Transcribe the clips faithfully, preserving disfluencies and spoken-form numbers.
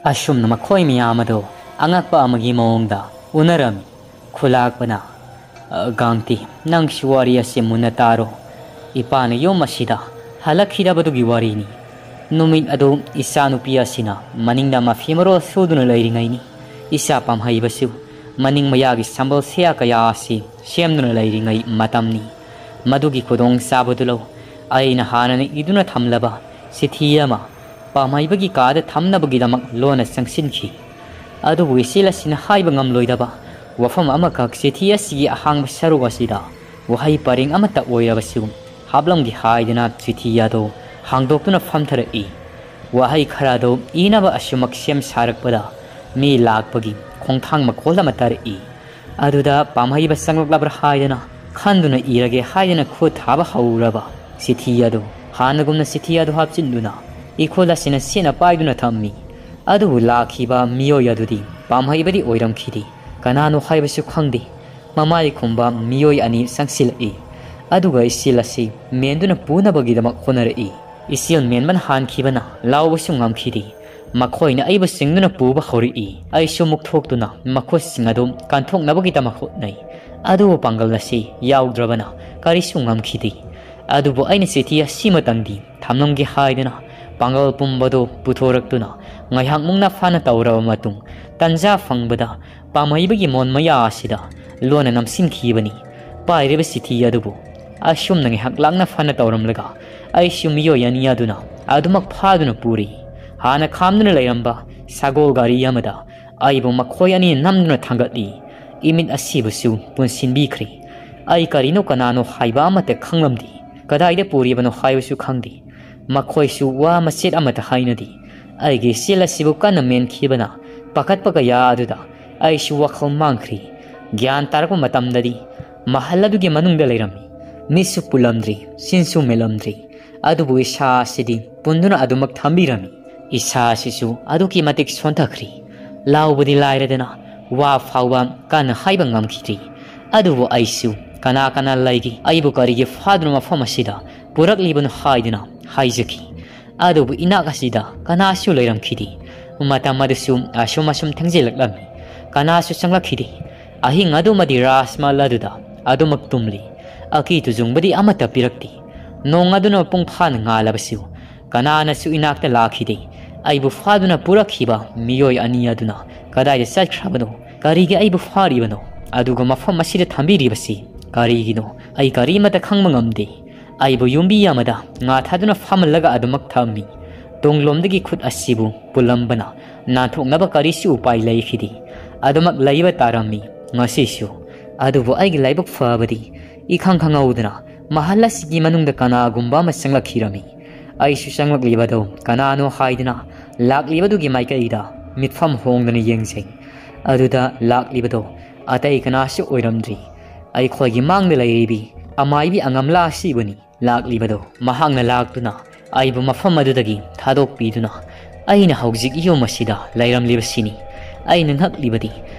ꯑꯁꯨꯝꯅ ꯃꯈꯣꯏ ꯃꯌꯥꯝ ꯑꯗꯨ ꯑꯉꯛꯄ ꯑꯃꯒꯤ ꯃꯑꯣꯡꯗ ꯎꯅꯔꯝꯃꯤ꯫ ꯈꯨꯂꯥꯛꯄꯅ, "ꯑ, ꯒꯥꯡꯇꯤ, ꯅꯪꯁꯨ ꯋꯥꯔꯤ ꯑꯁꯤ ꯃꯨꯟꯅ ꯇꯥꯔꯣ꯫ ꯏꯄꯥꯅ ꯌꯨꯝ ꯑꯁꯤꯗ ꯍꯜꯂꯛꯈꯤꯗꯕꯗꯨꯒꯤ ꯋꯥꯔꯤꯅꯤ꯫ ꯅꯨꯃꯤꯠ ꯑꯗꯨ ꯏꯆꯥꯅꯨꯄꯤ ꯑꯁꯤꯅ ꯃꯅꯤꯡꯗ ꯃꯐꯤ ꯃꯔꯣꯜ ꯁꯨꯗꯨꯅ ꯂꯩꯔꯤꯉꯩꯅꯤ꯫ ꯏꯆꯥ ꯄꯥꯝꯍꯩꯕꯁꯨ ꯃꯅꯤꯡ ꯃꯌꯥꯒꯤ ꯁꯝꯕꯜ ꯁꯦꯌꯥ ꯀꯌꯥ ꯑꯁꯤ ꯁꯦꯝꯗꯨꯅ ꯂꯩꯔꯤꯉꯩ ꯃꯇꯝꯅꯤ꯫ ꯃꯗꯨꯒꯤ ꯈꯨꯗꯣꯡꯆꯥꯕꯗꯨ ꯂꯧ꯫ ꯑꯩꯅ ꯍꯥꯟꯅꯅ ꯏꯗꯨꯅ ꯊꯝꯂꯕ ꯆꯤꯊꯤ ꯑꯃ ꯄꯥꯝꯍꯩꯕꯒꯤ ꯀꯥꯗ ꯊꯝꯅꯕꯒꯤꯗꯃꯛ ꯂꯣꯟꯅ ꯆꯪꯁꯤꯟꯈꯤ꯫ ꯑꯗꯨꯕꯨ ꯏꯆꯦꯜ ꯑꯁꯤꯅ ꯍꯥꯏꯕ ꯉꯝꯂꯣꯏꯗꯕ ꯋꯥꯐꯝ ꯑꯃꯈꯛ ꯆꯤꯊꯤ ꯑꯁꯤꯒꯤ ꯑꯍꯥꯡꯕ ꯁꯔꯨꯛ ꯑꯁꯤꯗ ꯋꯥꯍꯩ ꯄꯔꯦꯡ ꯑꯃꯠꯇ ꯑꯣꯏꯔꯕꯁꯨ ꯍꯥꯞꯂꯝꯒꯦ ꯍꯥꯏꯗꯨꯅ ꯆꯤꯊꯤ ꯑꯗꯨ ꯍꯥꯡꯗꯣꯛꯇꯨꯅ ꯐꯝꯊꯔꯛꯏ꯫ ꯋꯥꯍꯩ ꯈꯔꯗꯨ ꯏꯅꯕ ꯑꯁꯨꯃꯛ ꯁꯦꯝ ꯁꯥꯔꯛꯄꯗ ꯃꯤ ꯂꯥꯛꯄꯒꯤ ꯈꯣꯡꯊꯥꯡ ꯃꯈꯣꯜ ꯑꯃ ꯇꯥꯔꯛꯏ꯫ ꯑꯗꯨꯗ ꯄꯥꯝꯍꯩꯕ ꯆꯪꯂꯛꯂꯕ꯭ꯔꯥ ꯍꯥꯏꯗꯅ ꯈꯟꯗꯨꯅ ꯏꯔꯒꯦ ꯍꯥꯏꯗꯅ ꯈꯨꯠ ꯊꯥꯕ ꯍꯧꯔꯕ ꯆꯤꯊꯤ ꯑꯗꯨ ꯍꯥꯟꯅꯒꯨꯝꯅ ꯆꯤꯊꯤ ꯑꯗꯨ ꯍꯥꯞꯆꯤꯟꯗꯨꯅ ꯏꯈꯣꯜ ꯑꯁꯤꯅ ꯁꯦꯠꯅ ꯄꯥꯏꯗꯨꯅ ꯊꯝꯃꯤ꯫ ꯑꯗꯨꯕꯨ ꯂꯥꯛꯈꯤꯕ ꯃꯤꯑꯣꯏ ꯑꯗꯨꯗꯤ ꯄꯥꯝꯍꯩꯕꯗꯤ ꯑꯣꯏꯔꯝꯈꯤꯗꯦ꯫ ꯀꯅꯥꯅꯣ ꯍꯥꯏꯕꯁꯨ ꯈꯪꯗꯦ꯫ ꯃꯃꯥꯏ ꯈꯨꯝꯕ ꯃꯤꯑꯣꯏ ꯑꯅꯤ ꯆꯪꯁꯤꯜꯂꯛꯏ꯫ ꯑꯗꯨꯒ ꯏꯆꯦꯜ ꯑꯁꯤ ꯃꯦꯟꯗꯨꯅ ꯄꯨꯅꯕꯒꯤꯗꯃꯛ ꯍꯣꯠꯅꯔꯛꯏ꯫ ꯏꯆꯦꯜ ꯃꯦꯟꯕꯅ ꯍꯥꯟꯈꯤꯕꯅ ꯂꯥꯎꯕꯁꯨ ꯉꯝꯈꯤꯗꯦ꯫ ꯃꯈꯣꯏꯅ ꯑꯩꯕꯨ ꯆꯤꯡꯗꯨꯅ ꯄꯨꯕ ꯍꯧꯔꯛꯏ꯫ ꯑꯩꯁꯨ ꯃꯨꯛꯊꯣꯛꯇꯨꯅ ꯃꯈꯨꯠꯁꯤꯡ ꯑꯗꯨ ꯀꯟꯊꯣꯛꯅꯕꯒꯤꯗꯃꯛ ꯍꯣꯠꯅꯩ꯫ ꯑꯗꯨꯕꯨ ꯄꯥꯡꯒꯜ ꯑꯁꯤ ꯌꯥꯎꯗ꯭ꯔꯕꯅ ꯀꯔꯤꯁꯨ ꯉꯝꯈꯤꯗꯦ꯫ ꯑꯗꯨꯕꯨ ꯑꯩꯅ ꯆꯤꯊꯤ ꯑꯁꯤꯃꯇꯪꯗꯤ ꯊꯝꯂꯝꯒꯦ ꯍꯥꯏꯗꯨꯅ ꯄꯥꯡꯒꯜ ꯄꯨꯝꯕꯗꯨ ꯄꯨꯊꯣꯔꯛꯇꯨꯅ ꯉꯥꯏꯍꯥꯛ ꯃꯨꯛꯅ ꯐꯥꯅ ꯇꯧꯔꯕ ꯃꯇꯨꯡ, ꯇꯟꯖꯥ ꯐꯪꯕꯗ ꯄꯥꯝꯍꯩꯕꯒꯤ ꯃꯣꯟ ꯃꯌꯥ ꯑꯁꯤꯗ ꯂꯣꯟꯅ ꯅꯝꯁꯤꯟꯈꯤꯕꯅꯤ꯫ ꯄꯥꯏꯔꯤꯕ ꯆꯤꯊꯤ ꯑꯗꯨꯕꯨ ꯑꯁꯨꯝꯅ ꯉꯥꯏꯍꯥꯛ ꯂꯥꯡꯅ ꯐꯅ ꯇꯧꯔꯝꯂꯒ ꯑꯩꯁꯨ ꯃꯤꯑꯣꯏ ꯑꯅꯤ ꯑꯗꯨꯅ ꯑꯗꯨꯃꯛ ꯐꯥꯗꯨꯅ ꯄꯨꯔꯤ꯫ ꯍꯥꯟꯅ ꯈꯥꯝꯗꯨꯅ ꯂꯩꯔꯝꯕ ꯁꯒꯣꯜ ꯒꯥꯔꯤ ꯑꯃꯗ ꯑꯩꯕꯨ ꯃꯈꯣꯏ ꯑꯅꯤ ꯅꯝꯗꯨꯅ ꯊꯥꯡꯒꯠꯂꯤ꯫ ꯏꯃꯤꯠ ꯑꯁꯤꯕꯨꯁꯨ ꯄꯨꯟꯁꯤꯟꯕꯤꯈ꯭ꯔꯦ꯫ ꯑꯩ ꯀꯔꯤꯅꯣ ꯀꯅꯥꯅꯣ ꯍꯥꯏꯕ ꯑꯃꯠꯇ ꯈꯪꯂꯝꯗꯦ꯫ ꯀꯗꯥꯏꯗ ꯄꯨꯔꯤꯕꯅꯣ ꯍꯥꯏꯕꯁꯨ ꯈꯪꯗꯦ꯫ ꯃꯈꯣꯏꯁꯨ ꯋꯥ ꯃꯆꯦꯠ ꯑꯃꯠꯇ ꯍꯥꯏꯅꯗꯦ꯫ ꯑꯩꯒꯤ ꯏꯆꯦꯜ ꯑꯁꯤꯕꯨ ꯀꯟꯅ ꯃꯦꯟꯈꯤꯕꯅ ꯄꯥꯈꯠꯄ ꯀꯌꯥ ꯑꯗꯨꯗ ꯑꯩꯁꯨ ꯋꯥꯈꯜ ꯃꯥꯡꯈ꯭ꯔꯤ꯫ ꯒ꯭ꯌꯥꯟ ꯇꯥꯔꯛꯄ ꯃꯇꯝꯗꯗꯤ ꯃꯍꯜ ꯑꯗꯨꯒꯤ ꯃꯅꯨꯡꯗ ꯂꯩꯔꯝꯃꯤ꯫ ꯃꯤꯠꯁꯨ ꯄꯨꯜꯂꯝꯗ꯭ꯔꯤ, ꯆꯤꯟꯁꯨ ꯃꯦꯜꯂꯝꯗ꯭ꯔꯤ꯫ ꯑꯗꯨꯕꯨ ꯏꯁꯥ ꯑꯁꯤꯗꯤ ꯄꯨꯟꯗꯨꯅ ꯑꯗꯨꯃꯛ ꯊꯝꯕꯤꯔꯝꯃꯤ꯫ ꯏꯁꯥ ꯑꯁꯤꯁꯨ ꯑꯗꯨꯛꯀꯤ ꯃꯇꯤꯛ ꯁꯣꯟꯊꯈ꯭ꯔꯤ꯫ ꯂꯥꯎꯕꯗꯤ ꯂꯥꯏꯔꯗꯅ ꯋꯥ ꯐꯥꯎꯕ ꯀꯟꯅ ꯍꯥꯏꯕ ꯉꯝꯈꯤꯗ꯭ꯔꯤ꯫ ꯑꯗꯨꯕꯨ ꯑꯩꯁꯨ "ꯀꯅꯥ ꯀꯅꯥ ꯂꯩꯒꯦ? ꯑꯩꯕꯨ ꯀꯔꯤꯒꯤ ꯐꯥꯗꯨꯅ ꯃꯐꯝ ꯑꯁꯤꯗ ꯄꯨꯔꯛꯂꯤꯕꯅꯣ?" ꯍꯥꯏꯗꯨꯅ ꯍꯥꯏꯖꯈꯤ꯫ ꯑꯗꯨꯕꯨ ꯏꯅꯥꯛ ꯑꯁꯤꯗ ꯀꯅꯥꯁꯨ ꯂꯩꯔꯝꯈꯤꯗꯦ꯫ ꯃꯇꯝ ꯑꯗꯨꯁꯨ ꯑꯁꯨꯝ ꯑꯁꯨꯝ ꯊꯦꯡꯖꯤꯜꯂꯛꯂꯝꯃꯤ꯫ ꯀꯅꯥꯁꯨ ꯆꯪꯂꯛꯈꯤꯗꯦ꯫ ꯑꯍꯤꯡ ꯑꯗꯨꯃꯗꯤ ꯔꯥꯖꯃꯍꯜ ꯑꯗꯨꯗ ꯑꯗꯨꯃꯛ ꯇꯨꯝꯂꯤ꯫ ꯑꯀꯤ ꯇꯨꯖꯨꯡꯕꯗꯤ ꯑꯃꯠꯇ ꯄꯤꯔꯛꯇꯦ꯫ ꯅꯣꯡ ꯑꯗꯨꯅ ꯃꯄꯨꯡ ꯐꯥꯅ ꯉꯥꯜꯂꯕꯁꯨ ꯀꯅꯥꯅꯁꯨ ꯏꯅꯥꯛꯇ ꯂꯥꯛꯈꯤꯗꯦ꯫ ꯑꯩꯕꯨ ꯐꯥꯗꯨꯅ ꯄꯨꯔꯛꯈꯤꯕ ꯃꯤꯑꯣꯏ ꯑꯅꯤ ꯑꯗꯨꯅ ꯀꯗꯥꯏꯗ ꯆꯠꯈ꯭ꯔꯕꯅꯣ? ꯀꯔꯤꯒꯤ ꯑꯩꯕꯨ ꯐꯥꯔꯤꯕꯅꯣ? ꯑꯗꯨꯒ ꯃꯐꯝ ꯑꯁꯤꯗ ꯊꯝꯕꯤꯔꯤꯕꯁꯤ ꯀꯔꯤꯒꯤꯅꯣ? ꯑꯩ ꯀꯔꯤꯃꯠꯇ ꯈꯪꯕ ꯉꯝꯗꯦ꯫ ꯑꯩꯕꯨ ꯌꯨꯝꯕꯤ ꯑꯃꯗ ꯉꯥ ꯊꯥꯗꯨꯅ ꯐꯝꯍꯜꯂꯒ ꯑꯗꯨꯃꯛ ꯊꯝꯃꯤ꯫ ꯇꯨꯡꯂꯣꯝꯗꯒꯤ ꯈꯨꯠ ꯑꯁꯤꯕꯨ ꯄꯨꯜꯂꯝꯕꯅ ꯅꯥꯟꯊꯣꯛꯅꯕ ꯀꯔꯤꯁꯨ ꯎꯄꯥꯏ ꯂꯩꯈꯤꯗꯦ꯫ ꯑꯗꯨꯃꯛ ꯂꯩꯕ ꯇꯥꯔꯝꯃꯤ ꯉꯁꯤꯁꯨ꯫ ꯑꯗꯨꯕꯨ ꯑꯩꯒꯤ ꯂꯥꯏꯕꯛ ꯐꯕꯗꯤ ꯏꯈꯪ ꯈꯪꯍꯧꯗꯅ ꯃꯍꯜ ꯑꯁꯤꯒꯤ ꯃꯅꯨꯡꯗ ꯀꯅꯥꯒꯨꯝꯕ ꯑꯃ ꯆꯪꯂꯛꯈꯤꯔꯝꯃꯤ꯫ ꯑꯩꯁꯨ ꯆꯪꯂꯛꯂꯤꯕꯗꯨ ꯀꯅꯥꯅꯣ ꯍꯥꯏꯗꯨꯅ ꯂꯥꯛꯂꯤꯕꯗꯨꯒꯤ ꯃꯥꯏꯀꯩꯗ ꯃꯤꯠꯐꯝ ꯍꯣꯡꯗꯅ ꯌꯦꯡꯖꯩ꯫ ꯑꯗꯨꯗ ꯂꯥꯛꯂꯤꯕꯗꯣ ꯑꯇꯩ ꯀꯅꯥꯁꯨ ꯑꯣꯏꯔꯝꯗ꯭ꯔꯤ꯫ ꯑꯩꯈꯣꯏꯒꯤ ꯃꯥꯡꯗ ꯂꯩꯔꯤꯕꯤ ꯑꯃꯥꯏꯕꯤ ꯑꯉꯝꯂꯥ ꯑꯁꯤꯕꯨꯅꯤ꯫ ꯂꯥꯛꯂꯤꯕꯗꯣ ꯃꯍꯥꯛꯅ ꯂꯥꯛꯇꯨꯅ ꯑꯩꯕꯨ ꯃꯐꯝ ꯑꯗꯨꯗꯒꯤ ꯊꯥꯗꯣꯛꯄꯤꯗꯨꯅ ꯑꯩꯅ ꯍꯧꯖꯤꯛ ꯌꯨꯝ ꯑꯁꯤꯗ ꯂꯩꯔꯝꯂꯤꯕꯁꯤꯅꯤ꯫ ꯑꯩꯅ ꯉꯛꯂꯤꯕꯗꯤ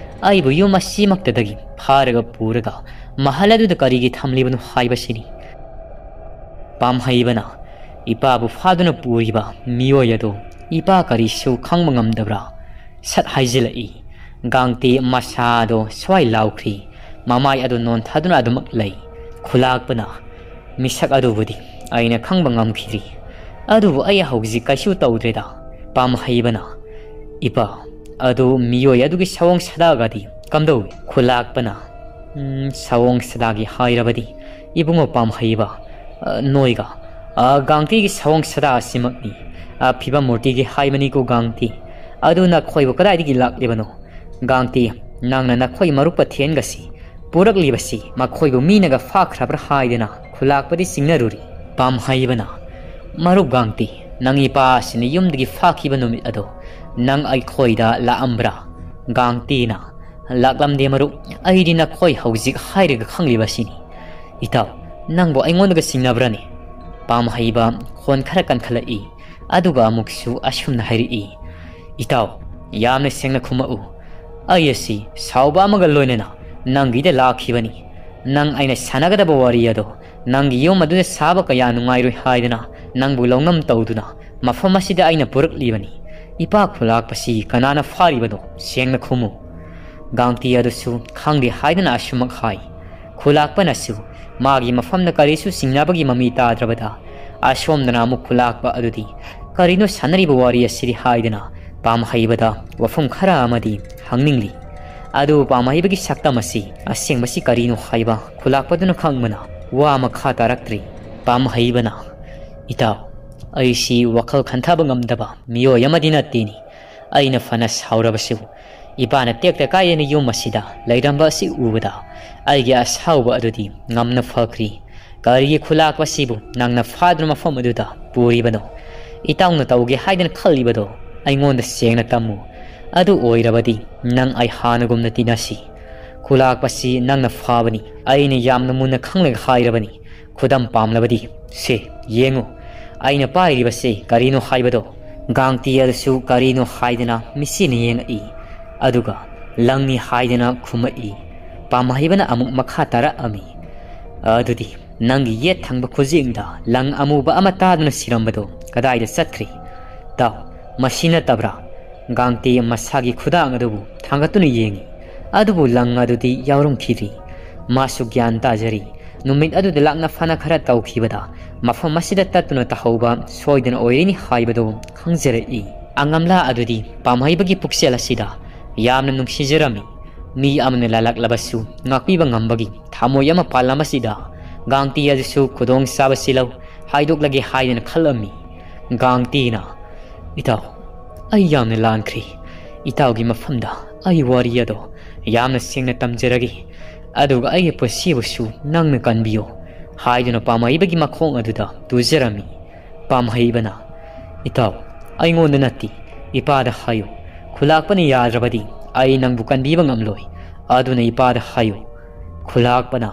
ꯑꯩꯕꯨ ꯌꯨꯝ ꯑꯁꯤꯃꯛꯇꯗꯒꯤ ꯐꯥꯔꯒ ꯄꯨꯔꯒ ꯃꯍꯜ ꯑꯗꯨꯗ ꯀꯔꯤꯒꯤ ꯊꯝꯂꯤꯕꯅꯣ ꯍꯥꯏꯕꯁꯤꯅꯤ꯫ ꯄꯥꯝꯍꯩꯕꯅ ꯏꯄꯥꯕꯨ ꯐꯥꯗꯨꯅ ꯄꯨꯔꯤꯕ ꯃꯤꯑꯣꯏ ꯑꯗꯨ ꯏꯄꯥ ꯀꯔꯤꯁꯨ ꯈꯪꯕ ꯉꯝꯗꯕ꯭ꯔꯥ? ꯁꯠ ꯍꯥꯏꯖꯤꯜꯂꯛꯏ꯫ ꯒꯥꯡꯇꯤ ꯃꯁꯥꯗꯣ ꯁ꯭ꯋꯥꯏ ꯂꯥꯎꯈ꯭ꯔꯤ꯫ ꯃꯃꯥꯏ ꯑꯗꯨ ꯅꯣꯟꯊꯗꯨꯅ ꯑꯗꯨꯃꯛ ꯂꯩ꯫ ꯈꯨꯂꯥꯛꯄꯅ ꯃꯤꯁꯛ ꯑꯗꯨꯕꯨꯗꯤ ꯑꯩꯅ ꯈꯪꯕ ꯉꯝꯈꯤꯗ꯭ꯔꯤ꯫ ꯑꯗꯨꯕꯨ ꯑꯩ ꯍꯧꯖꯤꯛ ꯀꯩꯁꯨ ꯇꯧꯗ꯭ꯔꯦꯗ꯫ ꯄꯥꯝꯍꯩꯕꯅ ꯏꯄꯥ ꯑꯗꯨ ꯃꯤꯑꯣꯏ ꯑꯗꯨꯒꯤ ꯁꯑꯣꯡ ꯁꯥꯗꯥꯒꯗꯤ ꯀꯝꯗꯧꯏ? ꯈꯨꯂꯥꯛꯄꯅ "ꯎꯝ, ꯁꯑꯣꯡ ꯁꯥꯗꯥꯒꯤ ꯍꯥꯏꯔꯕꯗꯤ ꯏꯕꯨꯡꯉꯣ ꯄꯥꯝꯍꯩꯕ, ꯑ, ꯅꯣꯏꯒ, ꯑ, ꯒꯥꯡꯇꯤꯒꯤ ꯁꯑꯣꯡ ꯁꯥꯗꯥ ꯑꯁꯤꯃꯛꯅꯤ꯫ ꯑ, ꯐꯤꯕꯝ ꯃꯨꯔꯇꯤꯒꯤ ꯍꯥꯏꯕꯅꯤꯀꯣ ꯒꯥꯡꯇꯤ꯫ ꯑꯗꯨ ꯅꯈꯣꯏꯕꯨ ꯀꯗꯥꯏꯗꯒꯤ ꯂꯥꯛꯂꯤꯕꯅꯣ? ꯒꯥꯡꯇꯤ, ꯅꯪꯅ ꯅꯈꯣꯏ ꯃꯔꯨꯞ ꯄꯊꯦꯟꯒꯁꯤ ꯄꯨꯔꯛꯂꯤꯕꯁꯤ ꯃꯈꯣꯏꯕꯨ ꯃꯤꯅꯒ ꯐꯥꯈ꯭ꯔꯕ꯭ꯔꯥ ꯍꯥꯏꯗꯅ ꯈꯨꯂꯥꯛꯄꯗꯤ ꯆꯤꯡꯅꯔꯨꯔꯤ꯫ ꯄꯥꯝꯍꯩꯕꯅ, ꯃꯔꯨꯞ ꯒꯥꯡꯇꯤ, ꯅꯪ ꯏꯄꯥꯁꯤꯅ ꯌꯨꯝꯗꯒꯤ ꯐꯥꯈꯤꯕ ꯅꯨꯃꯤꯠ ꯑꯗꯣ ꯅꯪ ꯑꯩꯈꯣꯏꯗ ꯂꯥꯛꯑꯝꯕ꯭ꯔꯥ? ꯒꯥꯡꯇꯤꯅ, ꯂꯥꯛꯂꯝꯗꯦ ꯃꯔꯨꯞ, ꯑꯩꯗꯤ ꯅꯈꯣꯏ ꯍꯧꯖꯤꯛ ꯍꯥꯏꯔꯒ ꯈꯪꯂꯤꯕꯁꯤꯅꯤ꯫ ꯏꯇꯥꯎ, ꯅꯪꯕꯨ ꯑꯩꯉꯣꯟꯗꯒ ꯆꯤꯡꯅꯕ꯭ꯔꯅꯦ? ꯄꯥꯝꯍꯩꯕ ꯈꯣꯟ ꯈꯔ ꯀꯟꯈꯠꯂꯛꯏ꯫ ꯑꯗꯨꯒ ꯑꯃꯨꯛꯁꯨ ꯑꯁꯨꯝꯅ ꯍꯥꯏꯔꯛꯏ, "ꯏꯇꯥꯎ, ꯌꯥꯝꯅ ꯁꯦꯡꯅ ꯈꯨꯝꯃꯛꯎ꯫ ꯑꯩ ꯑꯁꯤ ꯁꯥꯎꯕ ꯑꯃꯒ ꯂꯣꯏꯅꯅ ꯅꯪꯒꯤꯗ ꯂꯥꯛꯈꯤꯕꯅꯤ꯫ ꯅꯪ ꯑꯩꯅ ꯁꯥꯟꯅꯒꯗꯕ ꯋꯥꯔꯤ ꯑꯗꯣ ꯅꯪꯒꯤ ꯌꯨꯝ ꯑꯗꯨꯗ ꯁꯥꯕ ꯀꯌꯥ ꯅꯨꯡꯉꯥꯏꯔꯣꯏ ꯍꯥꯏꯗꯅ ꯅꯪꯕꯨ ꯂꯧꯅꯝ ꯇꯧꯗꯨꯅ ꯃꯐꯝ ꯑꯁꯤꯗ ꯑꯩꯅ ꯄꯨꯔꯛꯂꯤꯕꯅꯤ꯫ "ꯏꯄꯥ, ꯈꯨꯂꯥꯛꯄꯁꯤ ꯀꯅꯥꯅ ꯐꯥꯔꯤꯕꯅꯣ? ꯁꯦꯡꯅ ꯈꯨꯝꯃꯨ!" ꯒꯥꯡꯇꯤ ꯑꯗꯨꯁꯨ ꯈꯪꯗꯦ ꯍꯥꯏꯗꯨꯅ ꯑꯁꯨꯃꯛ ꯍꯥꯏ꯫ ꯈꯨꯂꯥꯛꯄꯅꯁꯨ ꯃꯥꯒꯤ ꯃꯐꯝꯗ ꯀꯔꯤꯁꯨ ꯆꯤꯡꯅꯕꯒꯤ ꯃꯃꯤ ꯇꯥꯗ꯭ꯔꯕꯗ, ꯑꯁꯣꯝꯗꯅ ꯑꯃꯨꯛ ꯈꯨꯂꯥꯛꯄ ꯑꯗꯨꯗꯤ "ꯀꯔꯤꯅꯣ ꯁꯥꯟꯅꯔꯤꯕ ꯋꯥꯔꯤ ꯑꯁꯤꯗꯤ?" ꯍꯥꯏꯗꯨꯅ ꯄꯥꯝꯍꯩꯕꯗ ꯋꯥꯐꯝ ꯈꯔ ꯑꯃꯗꯤ ꯍꯪꯅꯤꯡꯂꯤ꯫ ꯑꯗꯨ ꯄꯥꯝꯍꯩꯕꯒꯤ ꯁꯛꯇꯝ ꯑꯁꯤ ꯑꯁꯦꯡꯕꯁꯤ ꯀꯔꯤꯅꯣ ꯍꯥꯏꯕ ꯈꯨꯂꯥꯛꯄꯗꯨꯅ ꯈꯪꯕꯅ ꯋꯥ ꯃꯈꯥ ꯇꯥꯔꯛꯇ꯭ꯔꯤ꯫ ꯄꯥꯝꯍꯩꯕꯅ, "ꯏꯇꯥꯎ, ꯑꯩꯁꯤ ꯋꯥꯈꯜ ꯈꯟꯊꯕ ꯉꯝꯗꯕ ꯃꯤꯑꯣꯏ ꯑꯃꯗꯤ ꯅꯠꯇꯦꯅꯤ꯫ ꯑꯩꯅ ꯐꯅ ꯁꯥꯎꯔꯕꯁꯨ, ꯏꯄꯥꯅ ꯇꯦꯛꯇ ꯀꯥꯏꯗꯅ ꯌꯨꯝ ꯑꯁꯤꯗ ꯂꯩꯔꯝꯕ ꯑꯁꯤ ꯎꯕꯗ ꯑꯩꯒꯤ ꯑꯁꯥꯎꯕ ꯑꯗꯨꯗꯤ ꯉꯝꯅ ꯐꯈ꯭ꯔꯤ꯫ ꯀꯔꯤꯒꯤ ꯈꯨꯂꯥꯛꯄꯁꯤꯕꯨ ꯅꯪꯅ ꯐꯥꯗꯨꯅ ꯃꯐꯝ ꯑꯗꯨꯗ ꯄꯨꯔꯤꯕꯅꯣ? ꯏꯇꯥꯎꯅ ꯇꯧꯒꯦ ꯍꯥꯏꯗꯅ ꯈꯜꯂꯤꯕꯗꯣ ꯑꯩꯉꯣꯟꯗ ꯁꯦꯡꯅ ꯇꯝꯃꯨ꯫ ꯑꯗꯨ ꯑꯣꯏꯔꯕꯗꯤ ꯅꯪ ꯑꯩ ꯍꯥꯟꯅꯒꯨꯝꯅ ꯇꯤꯟꯅꯁꯤ꯫ ꯈꯨꯂꯥꯛꯄꯁꯤ ꯅꯪꯅ ꯐꯥꯕꯅꯤ꯫ ꯑꯩꯅ ꯌꯥꯝꯅ ꯃꯨꯟꯅ ꯈꯪꯂꯒ ꯍꯥꯏꯔꯕꯅꯤ꯫ ꯈꯨꯗꯝ ꯄꯥꯝꯂꯕꯗꯤ ꯁꯦ, ꯌꯦꯡꯉꯨ, ꯑꯩꯅ ꯄꯥꯏꯔꯤꯕꯁꯤ ꯀꯔꯤꯅꯣ ꯍꯥꯏꯕꯗꯣ?" ꯒꯥꯡꯇꯤ ꯑꯗꯨꯁꯨ ꯀꯔꯤꯅꯣ ꯍꯥꯏꯗꯅ ꯃꯤꯠꯁꯤꯅ ꯌꯦꯡꯉꯛꯏ꯫ ꯑꯗꯨꯒ ꯂꯪꯅꯤ ꯍꯥꯏꯗꯅ ꯈꯨꯝꯃꯛꯏ꯫ ꯄꯥꯝꯍꯩꯕꯅ ꯑꯃꯨꯛ ꯃꯈꯥ ꯇꯥꯔꯛꯑꯝꯃꯤ, "ꯑꯗꯨꯗꯤ ꯅꯪꯒꯤ ꯌꯦꯠ ꯊꯪꯕ ꯈꯨꯖꯦꯡꯗ ꯂꯪ ꯑꯃꯨꯕ ꯑꯃ ꯇꯥꯗꯨꯅ ꯁꯤꯔꯝꯕꯗꯣ ꯀꯗꯥꯏꯗ ꯆꯠꯈ꯭ꯔꯤ? ꯇꯥꯎ, ꯃꯁꯤ ꯅꯠꯇꯕ꯭ꯔꯥ?" ꯒꯥꯡꯇꯤ ꯃꯁꯥꯒꯤ ꯈꯨꯗꯥꯡ ꯑꯗꯨꯕꯨ ꯊꯥꯡꯒꯠꯇꯨꯅ ꯌꯦꯡꯉꯤ꯫ ꯑꯗꯨꯕꯨ ꯂꯪ ꯑꯗꯨꯗꯤ ꯌꯥꯎꯔꯝꯈꯤꯗ꯭ꯔꯤ꯫ ꯃꯥꯁꯨ ꯒ꯭ꯌꯥꯟ ꯇꯥꯖꯔꯤ꯫ ꯅꯨꯃꯤꯠ ꯑꯗꯨꯗ ꯂꯥꯛꯅ ꯐꯅ ꯈꯔ ꯇꯧꯈꯤꯕꯗ ꯃꯐꯝ ꯑꯁꯤꯗ ꯇꯠꯇꯨꯅ ꯇꯥꯍꯧꯕ ꯁꯣꯏꯗꯅ ꯑꯣꯏꯔꯅꯤ ꯍꯥꯏꯕꯗꯨ ꯈꯪꯖꯔꯛꯏ꯫ ꯑꯉꯝꯂꯥ ꯑꯗꯨꯗꯤ ꯄꯥꯝꯍꯩꯕꯒꯤ ꯄꯨꯛꯆꯦꯜ ꯑꯁꯤꯗ ꯌꯥꯝꯅ ꯅꯨꯡꯁꯤꯖꯔꯝꯃꯤ꯫ ꯃꯤ ꯑꯃꯅ ꯂꯥꯜꯂꯛꯂꯕꯁꯨ ꯉꯥꯛꯄꯤꯕ ꯉꯝꯕꯒꯤ ꯊꯃꯣꯏ ꯑꯃ ꯄꯥꯜꯂꯝꯕꯁꯤꯗ ꯒꯥꯡꯇꯤ ꯑꯗꯨꯁꯨ ꯈꯨꯗꯣꯡꯆꯥꯕꯁꯤ ꯂꯧ ꯍꯥꯏꯗꯣꯛꯂꯒꯦ ꯍꯥꯏꯗꯅ ꯈꯜꯂꯝꯃꯤ꯫ ꯒꯥꯡꯇꯤꯅ, "ꯏꯇꯥꯎ, ꯑꯩ ꯌꯥꯝꯅ ꯂꯥꯟꯈ꯭ꯔꯦ꯫ ꯏꯇꯥꯎꯒꯤ ꯃꯐꯝꯗ ꯑꯩ ꯋꯥꯔꯤ ꯑꯗꯣ ꯌꯥꯝꯅ ꯁꯦꯡꯅ ꯇꯝꯖꯔꯒꯦ꯫ ꯑꯗꯨꯒ ꯑꯩꯒꯤ ꯄꯨꯟꯁꯤꯕꯨꯁꯨ ꯅꯪꯅ ꯀꯟꯕꯤꯌꯨ" ꯍꯥꯏꯗꯨꯅ ꯄꯥꯝꯍꯩꯕꯒꯤ ꯃꯈꯣꯡ ꯑꯗꯨꯗ ꯇꯨꯖꯔꯝꯃꯤ꯫ ꯄꯥꯝꯍꯩꯕꯅ, "ꯏꯇꯥꯎ, ꯑꯩꯉꯣꯟꯗ ꯅꯠꯇꯦ, ꯏꯄꯥꯗ ꯍꯥꯏꯌꯨ꯫ ꯈꯨꯂꯥꯛꯄꯅ ꯌꯥꯗ꯭ꯔꯕꯗꯤ ꯑꯩ ꯅꯪꯕꯨ ꯀꯟꯕꯤꯕ ꯉꯝꯂꯣꯏ꯫ ꯑꯗꯨꯅ ꯏꯄꯥꯗ ꯍꯥꯏꯌꯨ꯫" ꯈꯨꯂꯥꯛꯄꯅ,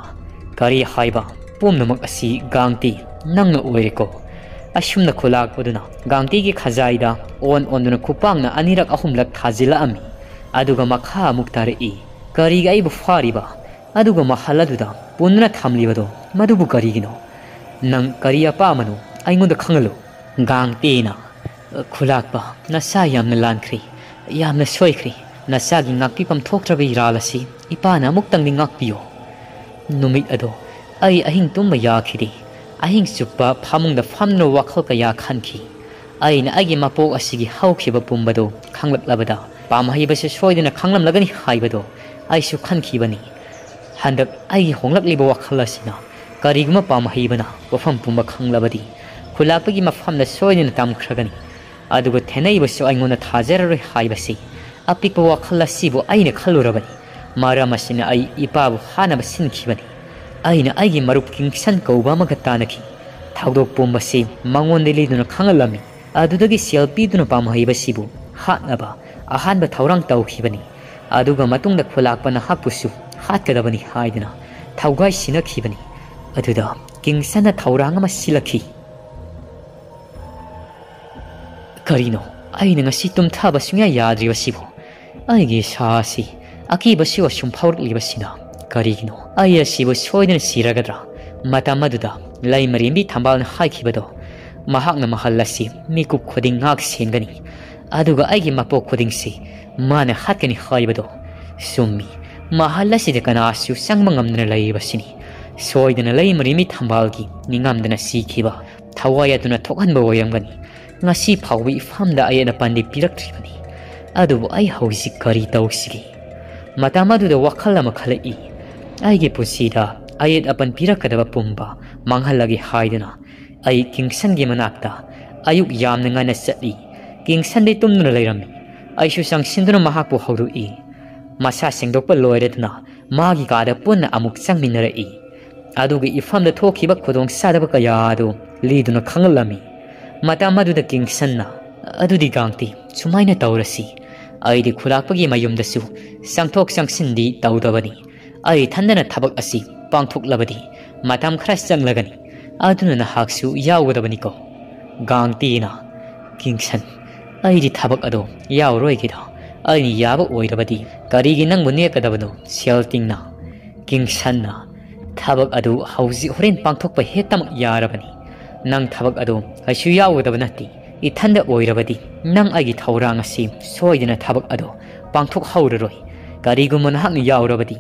"ꯀꯔꯤ ꯍꯥꯏꯕ? ꯄꯨꯝꯅꯃꯛ ꯑꯁꯤ ꯒꯥꯡꯇꯤ ꯅꯪꯅ ꯑꯣꯏꯔꯦꯀꯣ?" ꯑꯁꯨꯝꯅ ꯈꯨꯂꯥꯛꯄꯗꯨꯅ ꯒꯥꯡꯇꯤꯒꯤ ꯈꯖꯥꯏꯗ ꯑꯣꯟ ꯑꯣꯟꯗꯨꯅ ꯈꯨꯄꯥꯛꯅ ꯑꯅꯤꯔꯛ ꯑꯍꯨꯝꯂꯛ ꯊꯥꯖꯤꯜꯂꯛꯑꯝꯃꯤ꯫ ꯑꯗꯨꯒ ꯃꯈꯥ ꯑꯃꯨꯛ ꯇꯥꯔꯛꯏ, "ꯀꯔꯤꯒꯤ ꯑꯩꯕꯨ ꯐꯥꯔꯤꯕ? ꯑꯗꯨꯒ ꯃꯍꯜ ꯑꯗꯨꯗ ꯄꯨꯟꯗꯨꯅ ꯊꯝꯂꯤꯕꯗꯣ ꯃꯗꯨꯕꯨ ꯀꯔꯤꯒꯤꯅꯣ? ꯅꯪ ꯀꯔꯤ ꯑꯄꯥꯝꯕꯅꯣ ꯑꯩꯉꯣꯟꯗ ꯈꯪꯍꯜꯂꯨ꯫" ꯒꯥꯡꯇꯤꯅ, ꯈꯨꯂꯥꯛꯄ, ꯅꯆꯥ ꯌꯥꯝꯅ ꯂꯥꯟꯈ꯭ꯔꯦ, ꯌꯥꯝꯅ ꯁꯣꯏꯈ꯭ꯔꯦ꯫ ꯅꯆꯥꯒꯤ ꯉꯥꯛꯄꯤꯐꯝ ꯊꯣꯛꯇ꯭ꯔꯕ ꯏꯔꯥꯜ ꯑꯁꯤ ꯏꯄꯥꯅ ꯑꯃꯨꯛꯇꯪꯗꯤ ꯉꯥꯛꯄꯤꯌꯨ꯫ ꯅꯨꯃꯤꯠ ꯑꯗꯣ ꯑꯩ ꯑꯍꯤꯡ ꯇꯨꯝꯕ ꯌꯥꯈꯤꯗꯦ꯫ ꯑꯍꯤꯡ ꯆꯨꯞꯄ ꯐꯃꯨꯡꯗ ꯐꯝꯗꯨꯅ ꯋꯥꯈꯜ ꯀꯌꯥ ꯈꯟꯈꯤ꯫ ꯑꯩꯅ ꯑꯩꯒꯤ ꯃꯄꯣꯛ ꯑꯁꯤꯒꯤ ꯍꯧꯈꯤꯕ ꯄꯨꯝꯕꯗꯨ ꯈꯪꯂꯛꯂꯕꯗ ꯄꯥꯝꯍꯩꯕꯁꯨ ꯁꯣꯏꯗꯅ ꯈꯪꯂꯝꯂꯒꯅꯤ ꯍꯥꯏꯕꯗꯣ ꯑꯩꯁꯨ ꯈꯟꯈꯤꯕꯅꯤ꯫ ꯍꯟꯗꯛ ꯑꯩꯒꯤ ꯍꯣꯡꯂꯛꯂꯤꯕ ꯋꯥꯈꯜ ꯑꯁꯤꯅ ꯀꯔꯤꯒꯨꯝꯕ ꯄꯥꯝꯍꯩꯕꯅ ꯋꯥꯐꯝ ꯄꯨꯝꯕ ꯈꯪꯂꯕꯗꯤ ꯈꯨꯂꯥꯛꯄꯒꯤ ꯃꯐꯝꯗ ꯁꯣꯏꯗꯅ ꯇꯝꯈ꯭ꯔꯒꯅꯤ꯫ ꯑꯗꯨꯒ ꯊꯦꯟꯅꯩꯕꯁꯨ ꯑꯩꯉꯣꯟꯗ ꯊꯥꯖꯔꯔꯣꯏ ꯍꯥꯏꯕꯁꯤ ꯑꯄꯤꯛꯄ ꯋꯥꯈꯜ ꯑꯁꯤꯕꯨ ꯑꯩꯅ ꯈꯜꯂꯨꯔꯕꯅꯤ꯫ ꯃꯔꯝ ꯑꯁꯤꯅ ꯑꯩ ꯏꯄꯥꯕꯨ ꯍꯥꯠꯅꯕ ꯁꯤꯟꯈꯤꯕꯅꯤ꯫ ꯑꯩꯅ ꯑꯩꯒꯤ ꯃꯔꯨꯞ ꯀꯤꯡꯁꯟ ꯀꯧꯕ ꯑꯃꯒ ꯇꯥꯟꯅꯈꯤ꯫ ꯊꯧꯗꯣꯛ ꯄꯨꯝꯕꯁꯤ ꯃꯉꯣꯟꯗ ꯂꯤꯗꯨꯅ ꯈꯪꯍꯜꯂꯝꯃꯤ꯫ ꯑꯗꯨꯗꯒꯤ ꯁꯦꯜ ꯄꯤꯗꯨꯅ ꯄꯥꯝꯍꯩꯕꯁꯤꯕꯨ ꯍꯥꯠꯅꯕ ꯑꯍꯥꯟꯕ ꯊꯧꯔꯥꯡ ꯇꯧꯈꯤꯕꯅꯤ꯫ ꯑꯗꯨꯒ ꯃꯇꯨꯡꯗ ꯈꯨꯂꯥꯛꯄ ꯅꯍꯥꯛꯄꯨꯁꯨ ꯍꯥꯠꯀꯗꯕꯅꯤ ꯍꯥꯏꯗꯨꯅ ꯊꯧꯒꯥꯏ ꯁꯤꯟꯅꯈꯤꯕꯅꯤ꯫ ꯑꯗꯨꯗ ꯀꯤꯡꯁꯟꯅ ꯊꯧꯔꯥꯡ ꯑꯃ ꯁꯤꯜꯂꯛꯈꯤ꯫ ꯀꯔꯤꯅꯣ? ꯑꯩꯅ ꯉꯁꯤ ꯇꯨꯝꯊꯕ ꯁꯨꯡꯌꯥ ꯌꯥꯗ꯭ꯔꯤꯕꯁꯤꯕꯨ? ꯑꯩꯒꯤ ꯏꯁꯥ ꯑꯁꯤ ꯑꯀꯤꯕꯁꯨ ꯑꯁꯨꯝ ꯐꯥꯎꯔꯛꯂꯤꯕꯁꯤꯅ ꯀꯔꯤꯒꯤꯅꯣ? ꯑꯩ ꯑꯁꯤꯕꯨ ꯁꯣꯏꯗꯅ ꯁꯤꯔꯒꯗ꯭ꯔꯥ? ꯃꯇꯝ ꯑꯗꯨꯗ ꯂꯩꯃꯔꯦꯝꯕꯤ ꯊꯝꯕꯥꯜꯅ ꯍꯥꯏꯈꯤꯕꯗꯣ, ꯃꯍꯥꯛꯅ ꯃꯍꯜ ꯑꯁꯤ ꯃꯤꯀꯨꯞ ꯈꯨꯗꯤꯡ ꯉꯥꯛ ꯁꯦꯟꯒꯅꯤ, ꯑꯗꯨꯒ ꯑꯩꯒꯤ ꯃꯄꯣꯛ ꯈꯨꯗꯤꯡꯁꯤ ꯃꯥꯅ ꯍꯥꯠꯀꯅꯤ ꯍꯥꯏꯕꯗꯣ꯫ ꯆꯨꯝꯃꯤ, ꯃꯍꯜ ꯑꯁꯤꯗ ꯀꯅꯥꯁꯨ ꯆꯪꯕ ꯉꯝꯗꯅ ꯂꯩꯔꯤꯕꯁꯤꯅꯤ꯫ ꯁꯣꯏꯗꯅ ꯂꯩꯃꯔꯦꯝꯕꯤ ꯊꯝꯕꯥꯜꯒꯤ ꯅꯤꯡꯉꯝꯗꯅ ꯁꯤꯈꯤꯕ ꯊꯋꯥꯏ ꯑꯗꯨꯅ ꯊꯣꯛꯍꯟꯕ ꯑꯣꯏꯔꯝꯒꯅꯤ꯫ ꯉꯁꯤ ꯐꯥꯎꯕ ꯏꯐꯝꯗ ꯑꯌꯦꯠ ꯑꯄꯟꯗꯤ ꯄꯤꯔꯛꯇ꯭ꯔꯤꯕꯅꯤ꯫ ꯑꯗꯨꯕꯨ ꯑꯩ ꯍꯧꯖꯤꯛ ꯀꯔꯤ ꯇꯧꯁꯤꯒꯦ? ꯃꯇꯝ ꯑꯗꯨꯗ ꯋꯥꯈꯜ ꯑꯃ ꯈꯜꯂꯛꯏ꯫ ꯑꯩꯒꯤ ꯄꯨꯟꯁꯤꯗ ꯑꯌꯦꯠ ꯑꯄꯟ ꯄꯤꯔꯛꯀꯗꯕ ꯄꯨꯝꯕ ꯃꯥꯡꯍꯜꯂꯒꯦ ꯍꯥꯏꯗꯨꯅ ꯑꯩ ꯀꯤꯡꯁꯟꯒꯤ ꯃꯅꯥꯛꯇ ꯑꯌꯨꯛ ꯌꯥꯝꯅ ꯉꯟꯅ ꯆꯠꯂꯤ꯫ ꯀꯤꯡꯁꯟꯗꯤ ꯇꯨꯝꯗꯨꯅ ꯂꯩꯔꯝꯃꯤ꯫ ꯑꯩꯁꯨ ꯆꯪꯁꯤꯟꯗꯨꯅ ꯃꯍꯥꯛꯄꯨ ꯍꯧꯗꯣꯛꯏ꯫ ꯃꯁꯥ ꯁꯦꯡꯗꯣꯛꯄ ꯂꯣꯏꯔꯗꯨꯅ ꯃꯥꯒꯤ ꯀꯥꯗ ꯄꯨꯟꯅ ꯑꯃꯨꯛ ꯆꯪꯃꯤꯟꯅꯔꯛꯏ꯫ ꯑꯗꯨꯒ ꯏꯐꯝꯗ ꯊꯣꯛꯈꯤꯕ ꯈꯨꯗꯣꯡꯆꯥꯗꯕ ꯀꯌꯥ ꯑꯗꯨ ꯂꯤꯗꯨꯅ ꯈꯪꯍꯜꯂꯝꯃꯤ꯫ ꯃꯇꯝ ꯑꯗꯨꯗ ꯀꯤꯡꯁꯟꯅ, "ꯑꯗꯨꯗꯤ ꯒꯥꯡꯇꯤ, ꯁꯨꯃꯥꯏꯅ ꯇꯧꯔꯁꯤ꯫ ꯑꯩꯗꯤ ꯈꯨꯂꯥꯛꯄꯒꯤ ꯃꯌꯨꯝꯗꯁꯨ ꯆꯪꯊꯣꯛ ꯆꯪꯁꯤꯟꯗꯤ ꯇꯧꯗꯕꯅꯤ꯫ ꯑꯩ ꯏꯊꯟꯗꯅ ꯊꯕꯛ ꯑꯁꯤ ꯄꯥꯡꯊꯣꯛꯂꯕꯗꯤ ꯃꯇꯝ ꯈꯔ ꯆꯪꯂꯒꯅꯤ꯫ ꯑꯗꯨꯅ ꯅꯍꯥꯛꯁꯨ ꯌꯥꯎꯒꯗꯕꯅꯤꯀꯣ?" ꯒꯥꯡꯇꯤꯅ, "ꯀꯤꯡꯁꯟ, ꯑꯩꯗꯤ ꯊꯕꯛ ꯑꯗꯣ ꯌꯥꯎꯔꯣꯏꯒꯦꯗ꯫ ꯑꯩꯅ ꯌꯥꯕ ꯑꯣꯏꯔꯕꯗꯤ ꯀꯔꯤꯒꯤ ꯅꯪꯕꯨ ꯅꯦꯛꯀꯗꯕꯅꯣ?" ꯁꯦꯜ ꯇꯤꯡꯅ, ꯀꯤꯡꯁꯟꯅ, "ꯊꯕꯛ ꯑꯗꯨ ꯍꯧꯖꯤꯛ ꯍꯣꯔꯦꯟ ꯄꯥꯡꯊꯣꯛꯄ ꯍꯦꯛꯇꯃꯛ ꯌꯥꯔꯕꯅꯤ꯫ ꯅꯪ ꯊꯕꯛ ꯑꯗꯨ ꯀꯩꯁꯨ ꯌꯥꯎꯒꯗꯕ ꯅꯠꯇꯦ꯫ ꯏꯊꯟꯗ ꯑꯣꯏꯔꯕꯗꯤ ꯅꯪ ꯑꯩꯒꯤ ꯊꯧꯔꯥꯡ ꯑꯁꯤ ꯁꯣꯏꯗꯅ ꯊꯕꯛ ꯑꯗꯣ ꯄꯥꯡꯊꯣꯛꯍꯧꯔꯔꯣꯏ꯫ ꯀꯔꯤꯒꯨꯝꯕ ꯅꯍꯥꯛꯅ ꯌꯥꯎꯔꯕꯗꯤ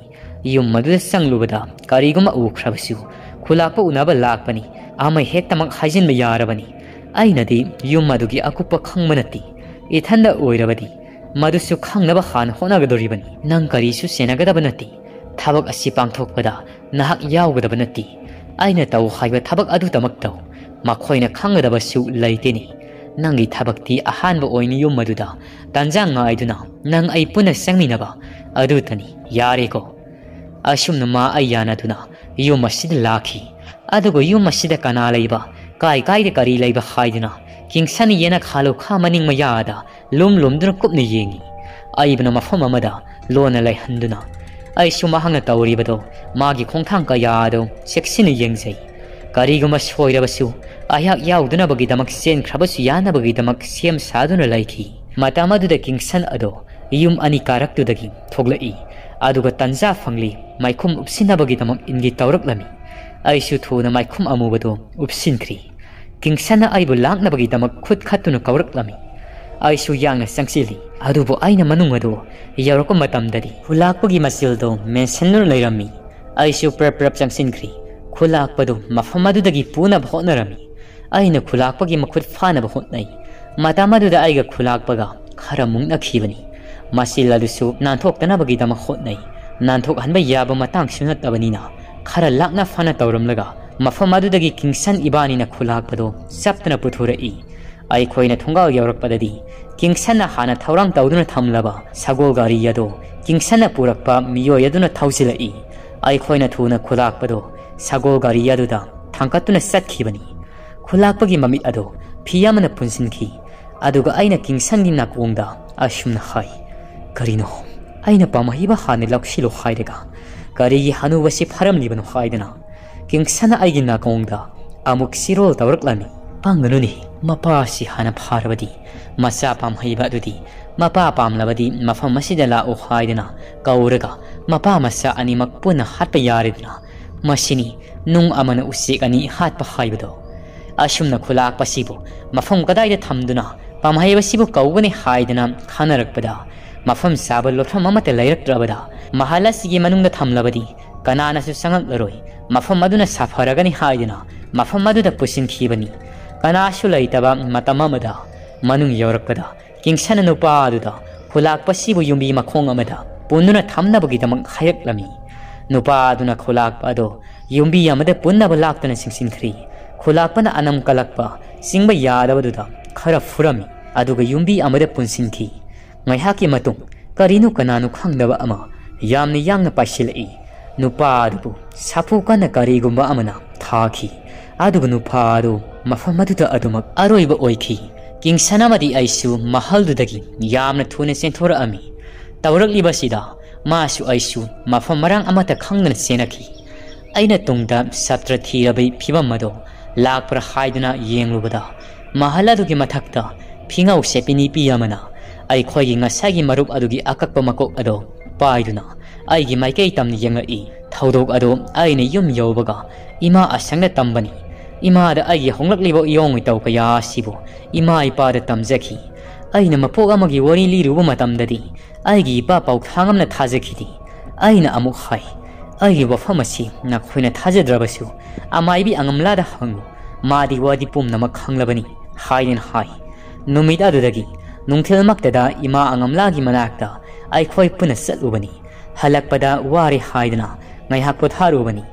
ꯌꯨꯝ ꯑꯗꯨꯗ ꯆꯪꯂꯨꯕꯗ ꯀꯔꯤꯒꯨꯝꯕ ꯎꯈ꯭ꯔꯕꯁꯨ ꯈꯨꯂꯥꯛꯄ ꯎꯅꯕ ꯂꯥꯛꯄꯅꯤ, ꯑꯃ ꯍꯦꯛꯇꯃꯛ ꯍꯥꯏꯖꯤꯟꯕ ꯌꯥꯔꯕꯅꯤ꯫ ꯑꯩꯅꯗꯤ ꯌꯨꯝ ꯑꯗꯨꯒꯤ ꯑꯀꯨꯞꯄ ꯈꯪꯕ ꯅꯠꯇꯦ꯫ ꯏꯊꯟꯗ ꯑꯣꯏꯔꯕꯗꯤ ꯃꯗꯨꯁꯨ ꯈꯪꯅꯕ ꯍꯥꯟꯅ ꯍꯣꯠꯅꯒꯗꯧꯔꯤꯕꯅꯤ꯫ ꯅꯪ ꯀꯔꯤꯁꯨ ꯁꯦꯟꯅꯒꯗꯕ ꯅꯠꯇꯦ꯫ ꯊꯕꯛ ꯑꯁꯤ ꯄꯥꯡꯊꯣꯛꯄꯗ ꯅꯍꯥꯛ ꯌꯥꯎꯒꯗꯕ ꯅꯠꯇꯦ꯫ ꯑꯩꯅ ꯇꯧ ꯍꯥꯏꯕ ꯊꯕꯛ ꯑꯗꯨꯗꯃꯛ ꯇꯧ꯫ ꯃꯈꯣꯏꯅ ꯈꯪꯒꯗꯕꯁꯨ ꯂꯩꯇꯦꯅꯦ꯫ ꯅꯪꯒꯤ ꯊꯕꯛꯇꯤ ꯑꯍꯥꯟꯕ ꯑꯣꯏꯅ ꯌꯨꯝ ꯑꯗꯨꯗ ꯇꯥꯟꯖꯥ ꯉꯥꯏꯗꯨꯅ ꯅꯪ ꯑꯩ ꯄꯨꯟꯅ ꯆꯪꯃꯤꯟꯅꯕ ꯑꯗꯨꯇꯅꯤ꯫ ꯌꯥꯔꯦꯀꯣ?" ꯑꯁꯨꯝꯅ ꯃꯥ ꯑꯩ ꯌꯥꯅꯗꯨꯅ ꯌꯨꯝ ꯑꯁꯤꯗ ꯂꯥꯛꯈꯤ꯫ ꯑꯗꯨꯒ ꯌꯨꯝ ꯑꯁꯤꯗ ꯀꯅꯥ ꯂꯩꯕ, ꯀꯥꯏ ꯀꯥꯏꯗ ꯀꯔꯤ ꯂꯩꯕ ꯍꯥꯏꯗꯨꯅ ꯀꯤꯡꯁꯟ ꯌꯦꯅꯈꯥ ꯂꯨꯈꯥ ꯃꯅꯤꯡ ꯃꯌꯥꯗ ꯂꯨꯝ ꯂꯨꯝꯗꯨꯅ ꯀꯨꯞꯅ ꯌꯦꯡꯉꯤ꯫ ꯑꯏꯕꯅ ꯃꯐꯝ ꯑꯃꯗ ꯂꯣꯟꯅ ꯂꯩꯍꯟꯗꯨꯅ ꯑꯩꯁꯨ ꯃꯍꯥꯛꯅ ꯇꯧꯔꯤꯕꯗꯣ, ꯃꯥꯒꯤ ꯈꯣꯡꯊꯥꯡ ꯀꯌꯥ ꯑꯗꯨ ꯆꯦꯛꯁꯤꯟꯅ ꯌꯦꯡꯖꯩ꯫ ꯀꯔꯤꯒꯨꯝꯕ ꯁꯣꯏꯔꯕꯁꯨ ꯑꯩꯍꯥꯛ ꯌꯥꯎꯗꯅꯕꯒꯤꯗꯃꯛ ꯆꯦꯟꯈ꯭ꯔꯕꯁꯨ ꯌꯥꯅꯕꯒꯤꯗꯃꯛ ꯁꯦꯝ ꯁꯥꯗꯨꯅ ꯂꯩꯈꯤ꯫ ꯃꯇꯝ ꯑꯗꯨꯗ ꯀꯤꯡꯁꯟ ꯑꯗꯣ ꯌꯨꯝ ꯑꯅꯤ ꯀꯥꯔꯛꯇꯨꯗꯒꯤ ꯊꯣꯛꯂꯛꯏ꯫ ꯑꯗꯨꯒ ꯇꯟꯖꯥ ꯐꯪꯂꯤ ꯃꯥꯏꯈꯨꯝ ꯎꯞꯁꯤꯟꯅꯕꯒꯤꯗꯃꯛ ꯏꯟꯒꯦ ꯇꯧꯔꯛꯂꯝꯃꯤ꯫ ꯑꯩꯁꯨ ꯊꯨꯅ ꯃꯥꯏꯈꯨꯝ ꯑꯃꯨꯕꯗꯣ ꯎꯞꯁꯤꯟꯈ꯭ꯔꯤ꯫ ꯀꯤꯡꯁꯟꯅ ꯑꯩꯕꯨ ꯂꯥꯛꯅꯕꯒꯤꯗꯃꯛ ꯈꯨꯠ ꯈꯠꯇꯨꯅ ꯀꯧꯔꯛꯂꯝꯃꯤ꯫ ꯑꯩꯁꯨ ꯌꯥꯡꯅ ꯆꯪꯁꯤꯜꯂꯤ꯫ ꯑꯗꯨꯕꯨ ꯑꯩꯅ ꯃꯅꯨꯡ ꯑꯗꯨ ꯌꯧꯔꯛꯄ ꯃꯇꯝꯗꯗꯤ ꯈꯨꯂꯥꯛꯄꯒꯤ ꯃꯆꯤꯜꯗꯣ ꯃꯦꯟꯁꯤꯟꯗꯨꯅ ꯂꯩꯔꯝꯃꯤ꯫ ꯑꯩꯁꯨ ꯄ꯭ꯔꯞ ꯄ꯭ꯔꯞ ꯆꯪꯁꯤꯟꯈ꯭ꯔꯤ꯫ ꯈꯨꯂꯥꯛꯄꯗꯨ ꯃꯐꯝ ꯑꯗꯨꯗꯒꯤ ꯄꯨꯅꯕ ꯍꯣꯠꯅꯔꯝꯃꯤ꯫ ꯑꯩꯅ ꯈꯨꯂꯥꯛꯄꯒꯤ ꯃꯈꯨꯠ ꯐꯥꯅꯕ ꯍꯣꯠꯅꯩ꯫ ꯃꯇꯝ ꯑꯗꯨꯗ ꯑꯩꯒ ꯈꯨꯂꯥꯛꯄꯒ ꯈꯔ ꯃꯨꯛꯅꯈꯤꯕꯅꯤ꯫ ꯃꯆꯤꯜ ꯑꯗꯨꯁꯨ ꯅꯥꯟꯊꯣꯛꯇꯅꯕꯒꯤꯗꯃꯛ ꯍꯣꯠꯅꯩ꯫ ꯅꯥꯟꯊꯣꯛꯍꯟꯕ ꯌꯥꯕ ꯃꯇꯥꯡꯁꯨ ꯅꯠꯇꯕꯅꯤꯅ ꯈꯔ ꯂꯥꯛꯅ ꯐꯅ ꯇꯧꯔꯝꯂꯒ ꯃꯐꯝ ꯑꯗꯨꯗꯒꯤ ꯀꯤꯡꯁꯟ ꯏꯕꯥꯅꯤꯅ ꯈꯨꯂꯥꯛꯄꯗꯣ ꯆꯞꯇꯅ ꯄꯨꯊꯣꯔꯛꯏ꯫ ꯑꯩꯈꯣꯏꯅ ꯊꯣꯡꯒꯥꯜ ꯌꯧꯔꯛꯄꯗꯗꯤ ꯀꯤꯡꯁꯟꯅ ꯍꯥꯟꯅ ꯊꯧꯔꯥꯡ ꯇꯧꯗꯨꯅ ꯊꯝꯂꯕ ꯁꯒꯣꯜ ꯒꯥꯔꯤ ꯑꯗꯣ ꯀꯤꯡꯁꯟꯅ ꯄꯨꯔꯛꯄ ꯃꯤꯑꯣꯏ ꯑꯗꯨꯅ ꯊꯧꯖꯤꯜꯂꯛꯏ꯫ ꯑꯩꯈꯣꯏꯅ ꯊꯨꯅ ꯈꯨꯂꯥꯛꯄꯗꯣ ꯁꯒꯣꯜ ꯒꯥꯔꯤ ꯑꯗꯨꯗ ꯊꯥꯡꯀꯠꯇꯨꯅ ꯆꯠꯈꯤꯕꯅꯤ꯫ ꯈꯨꯂꯥꯛꯄꯒꯤ ꯃꯃꯤꯠ ꯑꯗꯣ ꯐꯤ ꯑꯃꯅ ꯄꯨꯟꯁꯤꯟꯈꯤ꯫ ꯑꯗꯨꯒ ꯑꯩꯅ ꯀꯤꯡꯁꯟꯒꯤ ꯅꯥꯀꯣꯡꯗ ꯑꯁꯨꯝꯅ ꯍꯥꯏ, "ꯀꯔꯤꯅꯣ? ꯑꯩꯅ ꯄꯥꯝꯍꯩꯕ ꯍꯥꯟꯅ ꯂꯧꯁꯤꯜꯂꯣ ꯍꯥꯏꯔꯒ ꯀꯔꯤꯒꯤ ꯍꯅꯨꯕꯁꯤ ꯐꯥꯔꯝꯂꯤꯕꯅꯣ?" ꯍꯥꯏꯗꯅ ꯀꯤꯡꯁꯟꯅ ꯑꯩꯒꯤ ꯅꯥꯀꯣꯡꯗ ꯑꯃꯨꯛ ꯁꯤꯔꯣꯜ ꯇꯧꯔꯛꯂꯝꯃꯤ꯫ "ꯄꯥꯡꯒꯅꯨꯅꯦ, ꯃꯄꯥꯁꯤ ꯍꯥꯟꯅ ꯐꯥꯔꯕꯗꯤ ꯃꯆꯥ ꯄꯥꯝꯍꯩꯕ ꯑꯗꯨꯗꯤ ꯃꯄꯥ ꯄꯥꯝꯂꯕꯗꯤ ꯃꯐꯝ ꯑꯁꯤꯗ ꯂꯥꯛꯎ" ꯍꯥꯏꯗꯅ ꯀꯧꯔꯒ ꯃꯄꯥ ꯃꯆꯥ ꯑꯅꯤꯃꯛ ꯄꯨꯟꯅ ꯍꯥꯠꯄ ꯌꯥꯔꯦꯗꯅ꯫ ꯃꯁꯤꯅꯤ ꯅꯨꯡ ꯑꯃꯅ ꯎꯆꯦꯛ ꯑꯅꯤ ꯍꯥꯠꯄ ꯍꯥꯏꯕꯗꯣ꯫ ꯑꯁꯨꯝꯅ ꯈꯨꯂꯥꯛꯄꯁꯤꯕꯨ ꯃꯐꯝ ꯀꯗꯥꯏꯗ ꯊꯝꯗꯨꯅ ꯄꯥꯝꯍꯩꯕꯁꯤꯕꯨ ꯀꯧꯒꯅꯤ ꯍꯥꯏꯗꯅ ꯈꯟꯅꯔꯛꯄꯗ, ꯃꯐꯝ ꯆꯥꯕ ꯂꯣꯠꯐꯝ ꯑꯃꯠꯇ ꯂꯩꯔꯛꯇ꯭ꯔꯕꯗ, ꯃꯍꯜ ꯑꯁꯤꯒꯤ ꯃꯅꯨꯡꯗ ꯊꯝꯂꯕꯗꯤ ꯀꯅꯥꯅꯁꯨ ꯆꯪꯉꯛꯂꯔꯣꯏ, ꯃꯐꯝ ꯑꯗꯨꯅ ꯁꯥꯐꯔꯒꯅꯤ ꯍꯥꯏꯗꯨꯅ ꯃꯐꯝ ꯑꯗꯨꯗ ꯄꯨꯁꯤꯟꯈꯤꯕꯅꯤ꯫ ꯀꯅꯥꯁꯨ ꯂꯩꯇꯕ ꯃꯇꯝ ꯑꯃꯗ ꯃꯅꯨꯡ ꯌꯧꯔꯛꯄꯗ, ꯀꯤꯡꯁꯅ ꯅꯨꯄꯥ ꯑꯗꯨꯗ ꯈꯨꯂꯥꯛꯄꯁꯤꯕꯨ ꯌꯨꯝꯕꯤ ꯃꯈꯣꯡ ꯑꯃꯗ ꯄꯨꯟꯗꯨꯅ ꯊꯝꯅꯕꯒꯤꯗꯃꯛ ꯍꯥꯏꯔꯛꯂꯝꯃꯤ꯫ ꯅꯨꯄꯥ ꯑꯗꯨꯅ ꯈꯨꯂꯥꯛꯄ ꯑꯗꯨ ꯌꯨꯝꯕꯤ ꯑꯃꯗ ꯄꯨꯟꯅꯕ ꯂꯥꯛꯇꯨꯅ ꯆꯤꯡꯁꯤꯟꯈ꯭ꯔꯤ꯫ ꯈꯨꯂꯥꯛꯄꯅ ꯑꯅꯝ ꯀꯜꯂꯛꯄ ꯆꯤꯡꯕ ꯌꯥꯗꯕꯗꯨꯗ ꯈꯔ ꯐꯨꯔꯝꯃꯤ, ꯑꯗꯨꯒ ꯌꯨꯝꯕꯤ ꯑꯃꯗ ꯄꯨꯟꯁꯤꯟꯈꯤ꯫ ꯉꯥꯏꯍꯥꯛꯀꯤ ꯃꯇꯨꯡ ꯀꯔꯤꯅꯣ ꯀꯅꯥꯅꯣ ꯈꯪꯗꯕ ꯑꯃ ꯌꯥꯝꯅ ꯌꯥꯡꯅ ꯄꯥꯏꯁꯤꯜꯂꯛꯏ꯫ ꯅꯨꯄꯥ ꯑꯗꯨꯕꯨ ꯁꯥꯐꯨ ꯀꯟꯅ ꯀꯔꯤꯒꯨꯝꯕ ꯑꯃꯅ ꯊꯥꯈꯤ, ꯑꯗꯨꯒ ꯅꯨꯄꯥ ꯑꯗꯨ ꯃꯐꯝ ꯑꯗꯨꯗ ꯑꯗꯨꯃꯛ ꯑꯔꯣꯏꯕ ꯑꯣꯏꯈꯤ꯫ ꯀꯤꯡꯁꯟ ꯑꯃꯗꯤ ꯑꯩꯁꯨ ꯃꯍꯜꯗꯨꯗꯒꯤ ꯌꯥꯝꯅ ꯊꯨꯅ ꯆꯦꯟꯊꯣꯔꯛꯑꯝꯃꯤ꯫ ꯇꯧꯔꯛꯂꯤꯕꯁꯤꯗ ꯃꯥꯁꯨ ꯑꯩꯁꯨ ꯃꯐꯝ ꯃꯔꯥꯡ ꯑꯃꯠꯇ ꯈꯪꯗꯅ ꯆꯦꯟꯅꯈꯤ꯫ ꯑꯩꯅ ꯇꯨꯡꯗ ꯁꯇ꯭ꯔ ꯊꯤꯔꯕꯒꯤ ꯐꯤꯕꯝ ꯑꯗꯣ ꯂꯥꯛꯄ꯭ꯔꯥ ꯍꯥꯏꯗꯨꯅ ꯌꯦꯡꯂꯨꯕꯗ, ꯃꯍꯜ ꯑꯗꯨꯒꯤ ꯃꯊꯛꯇ ꯐꯤꯉꯧ ꯁꯦꯠꯄꯤ ꯅꯨꯄꯤ ꯑꯃꯅ ꯑꯩꯈꯣꯏꯒꯤ ꯉꯁꯥꯏꯒꯤ ꯃꯔꯨꯞ ꯑꯗꯨꯒꯤ ꯑꯀꯛꯄ ꯃꯀꯣꯛ ꯑꯗꯣ ꯄꯥꯏꯗꯨꯅ ꯑꯩꯒꯤ ꯃꯥꯏꯀꯩ ꯇꯝꯅ ꯌꯦꯡꯂꯛꯏ꯫ ꯊꯧꯗꯣꯛ ꯑꯗꯨ ꯑꯩꯅ ꯌꯨꯝ ꯌꯧꯕꯒ ꯏꯃꯥ ꯑꯁꯪꯗ ꯇꯝꯕꯅꯤ꯫ ꯏꯃꯥꯗ ꯑꯩꯒꯤ ꯍꯣꯡꯂꯛꯂꯤꯕ ꯏꯌꯣꯡ ꯏꯇꯧ ꯀꯌꯥ ꯑꯁꯤꯕꯨ ꯏꯃꯥ ꯏꯄꯥꯗ ꯇꯝꯖꯈꯤ꯫ ꯑꯩꯅ ꯃꯄꯣꯛ ꯑꯃꯒꯤ ꯋꯥꯔꯤ ꯂꯤꯔꯨꯕ ꯃꯇꯝꯗꯗꯤ ꯑꯩꯒꯤ ꯏꯄꯥ ꯄꯥꯎꯊꯥꯡ ꯑꯃꯅ ꯊꯥꯖꯈꯤꯗꯦ꯫ ꯑꯩꯅ ꯑꯃꯨꯛ ꯍꯥꯏ, "ꯑꯩꯒꯤ ꯋꯥꯐꯝ ꯑꯁꯤ ꯅꯈꯣꯏꯅ ꯊꯥꯖꯗ꯭ꯔꯕꯁꯨ ꯑꯃꯥꯏꯕꯤ ꯑꯉꯝꯂꯥꯗ ꯍꯪꯉꯨ꯫ ꯃꯥꯗꯤ ꯋꯥꯔꯤ ꯄꯨꯝꯅꯃꯛ ꯈꯪꯂꯕꯅꯤ" ꯍꯥꯏꯗꯨꯅ ꯍꯥꯏ꯫ ꯅꯨꯃꯤꯠ ꯑꯗꯨꯗꯒꯤ ꯅꯨꯡꯊꯤꯜꯃꯛꯇꯗ ꯏꯃꯥ ꯑꯉꯝꯂꯥꯒꯤ ꯃꯅꯥꯛꯇ ꯑꯩꯈꯣꯏ ꯄꯨꯟꯅ ꯆꯠꯂꯨꯕꯅꯤ꯫ ꯍꯜꯂꯛꯄꯗ ꯋꯥꯔꯦ ꯍꯥꯏꯗꯨꯅ ꯉꯥꯏꯍꯥꯛ ꯄꯣꯊꯥꯔꯨꯕꯅꯤ꯫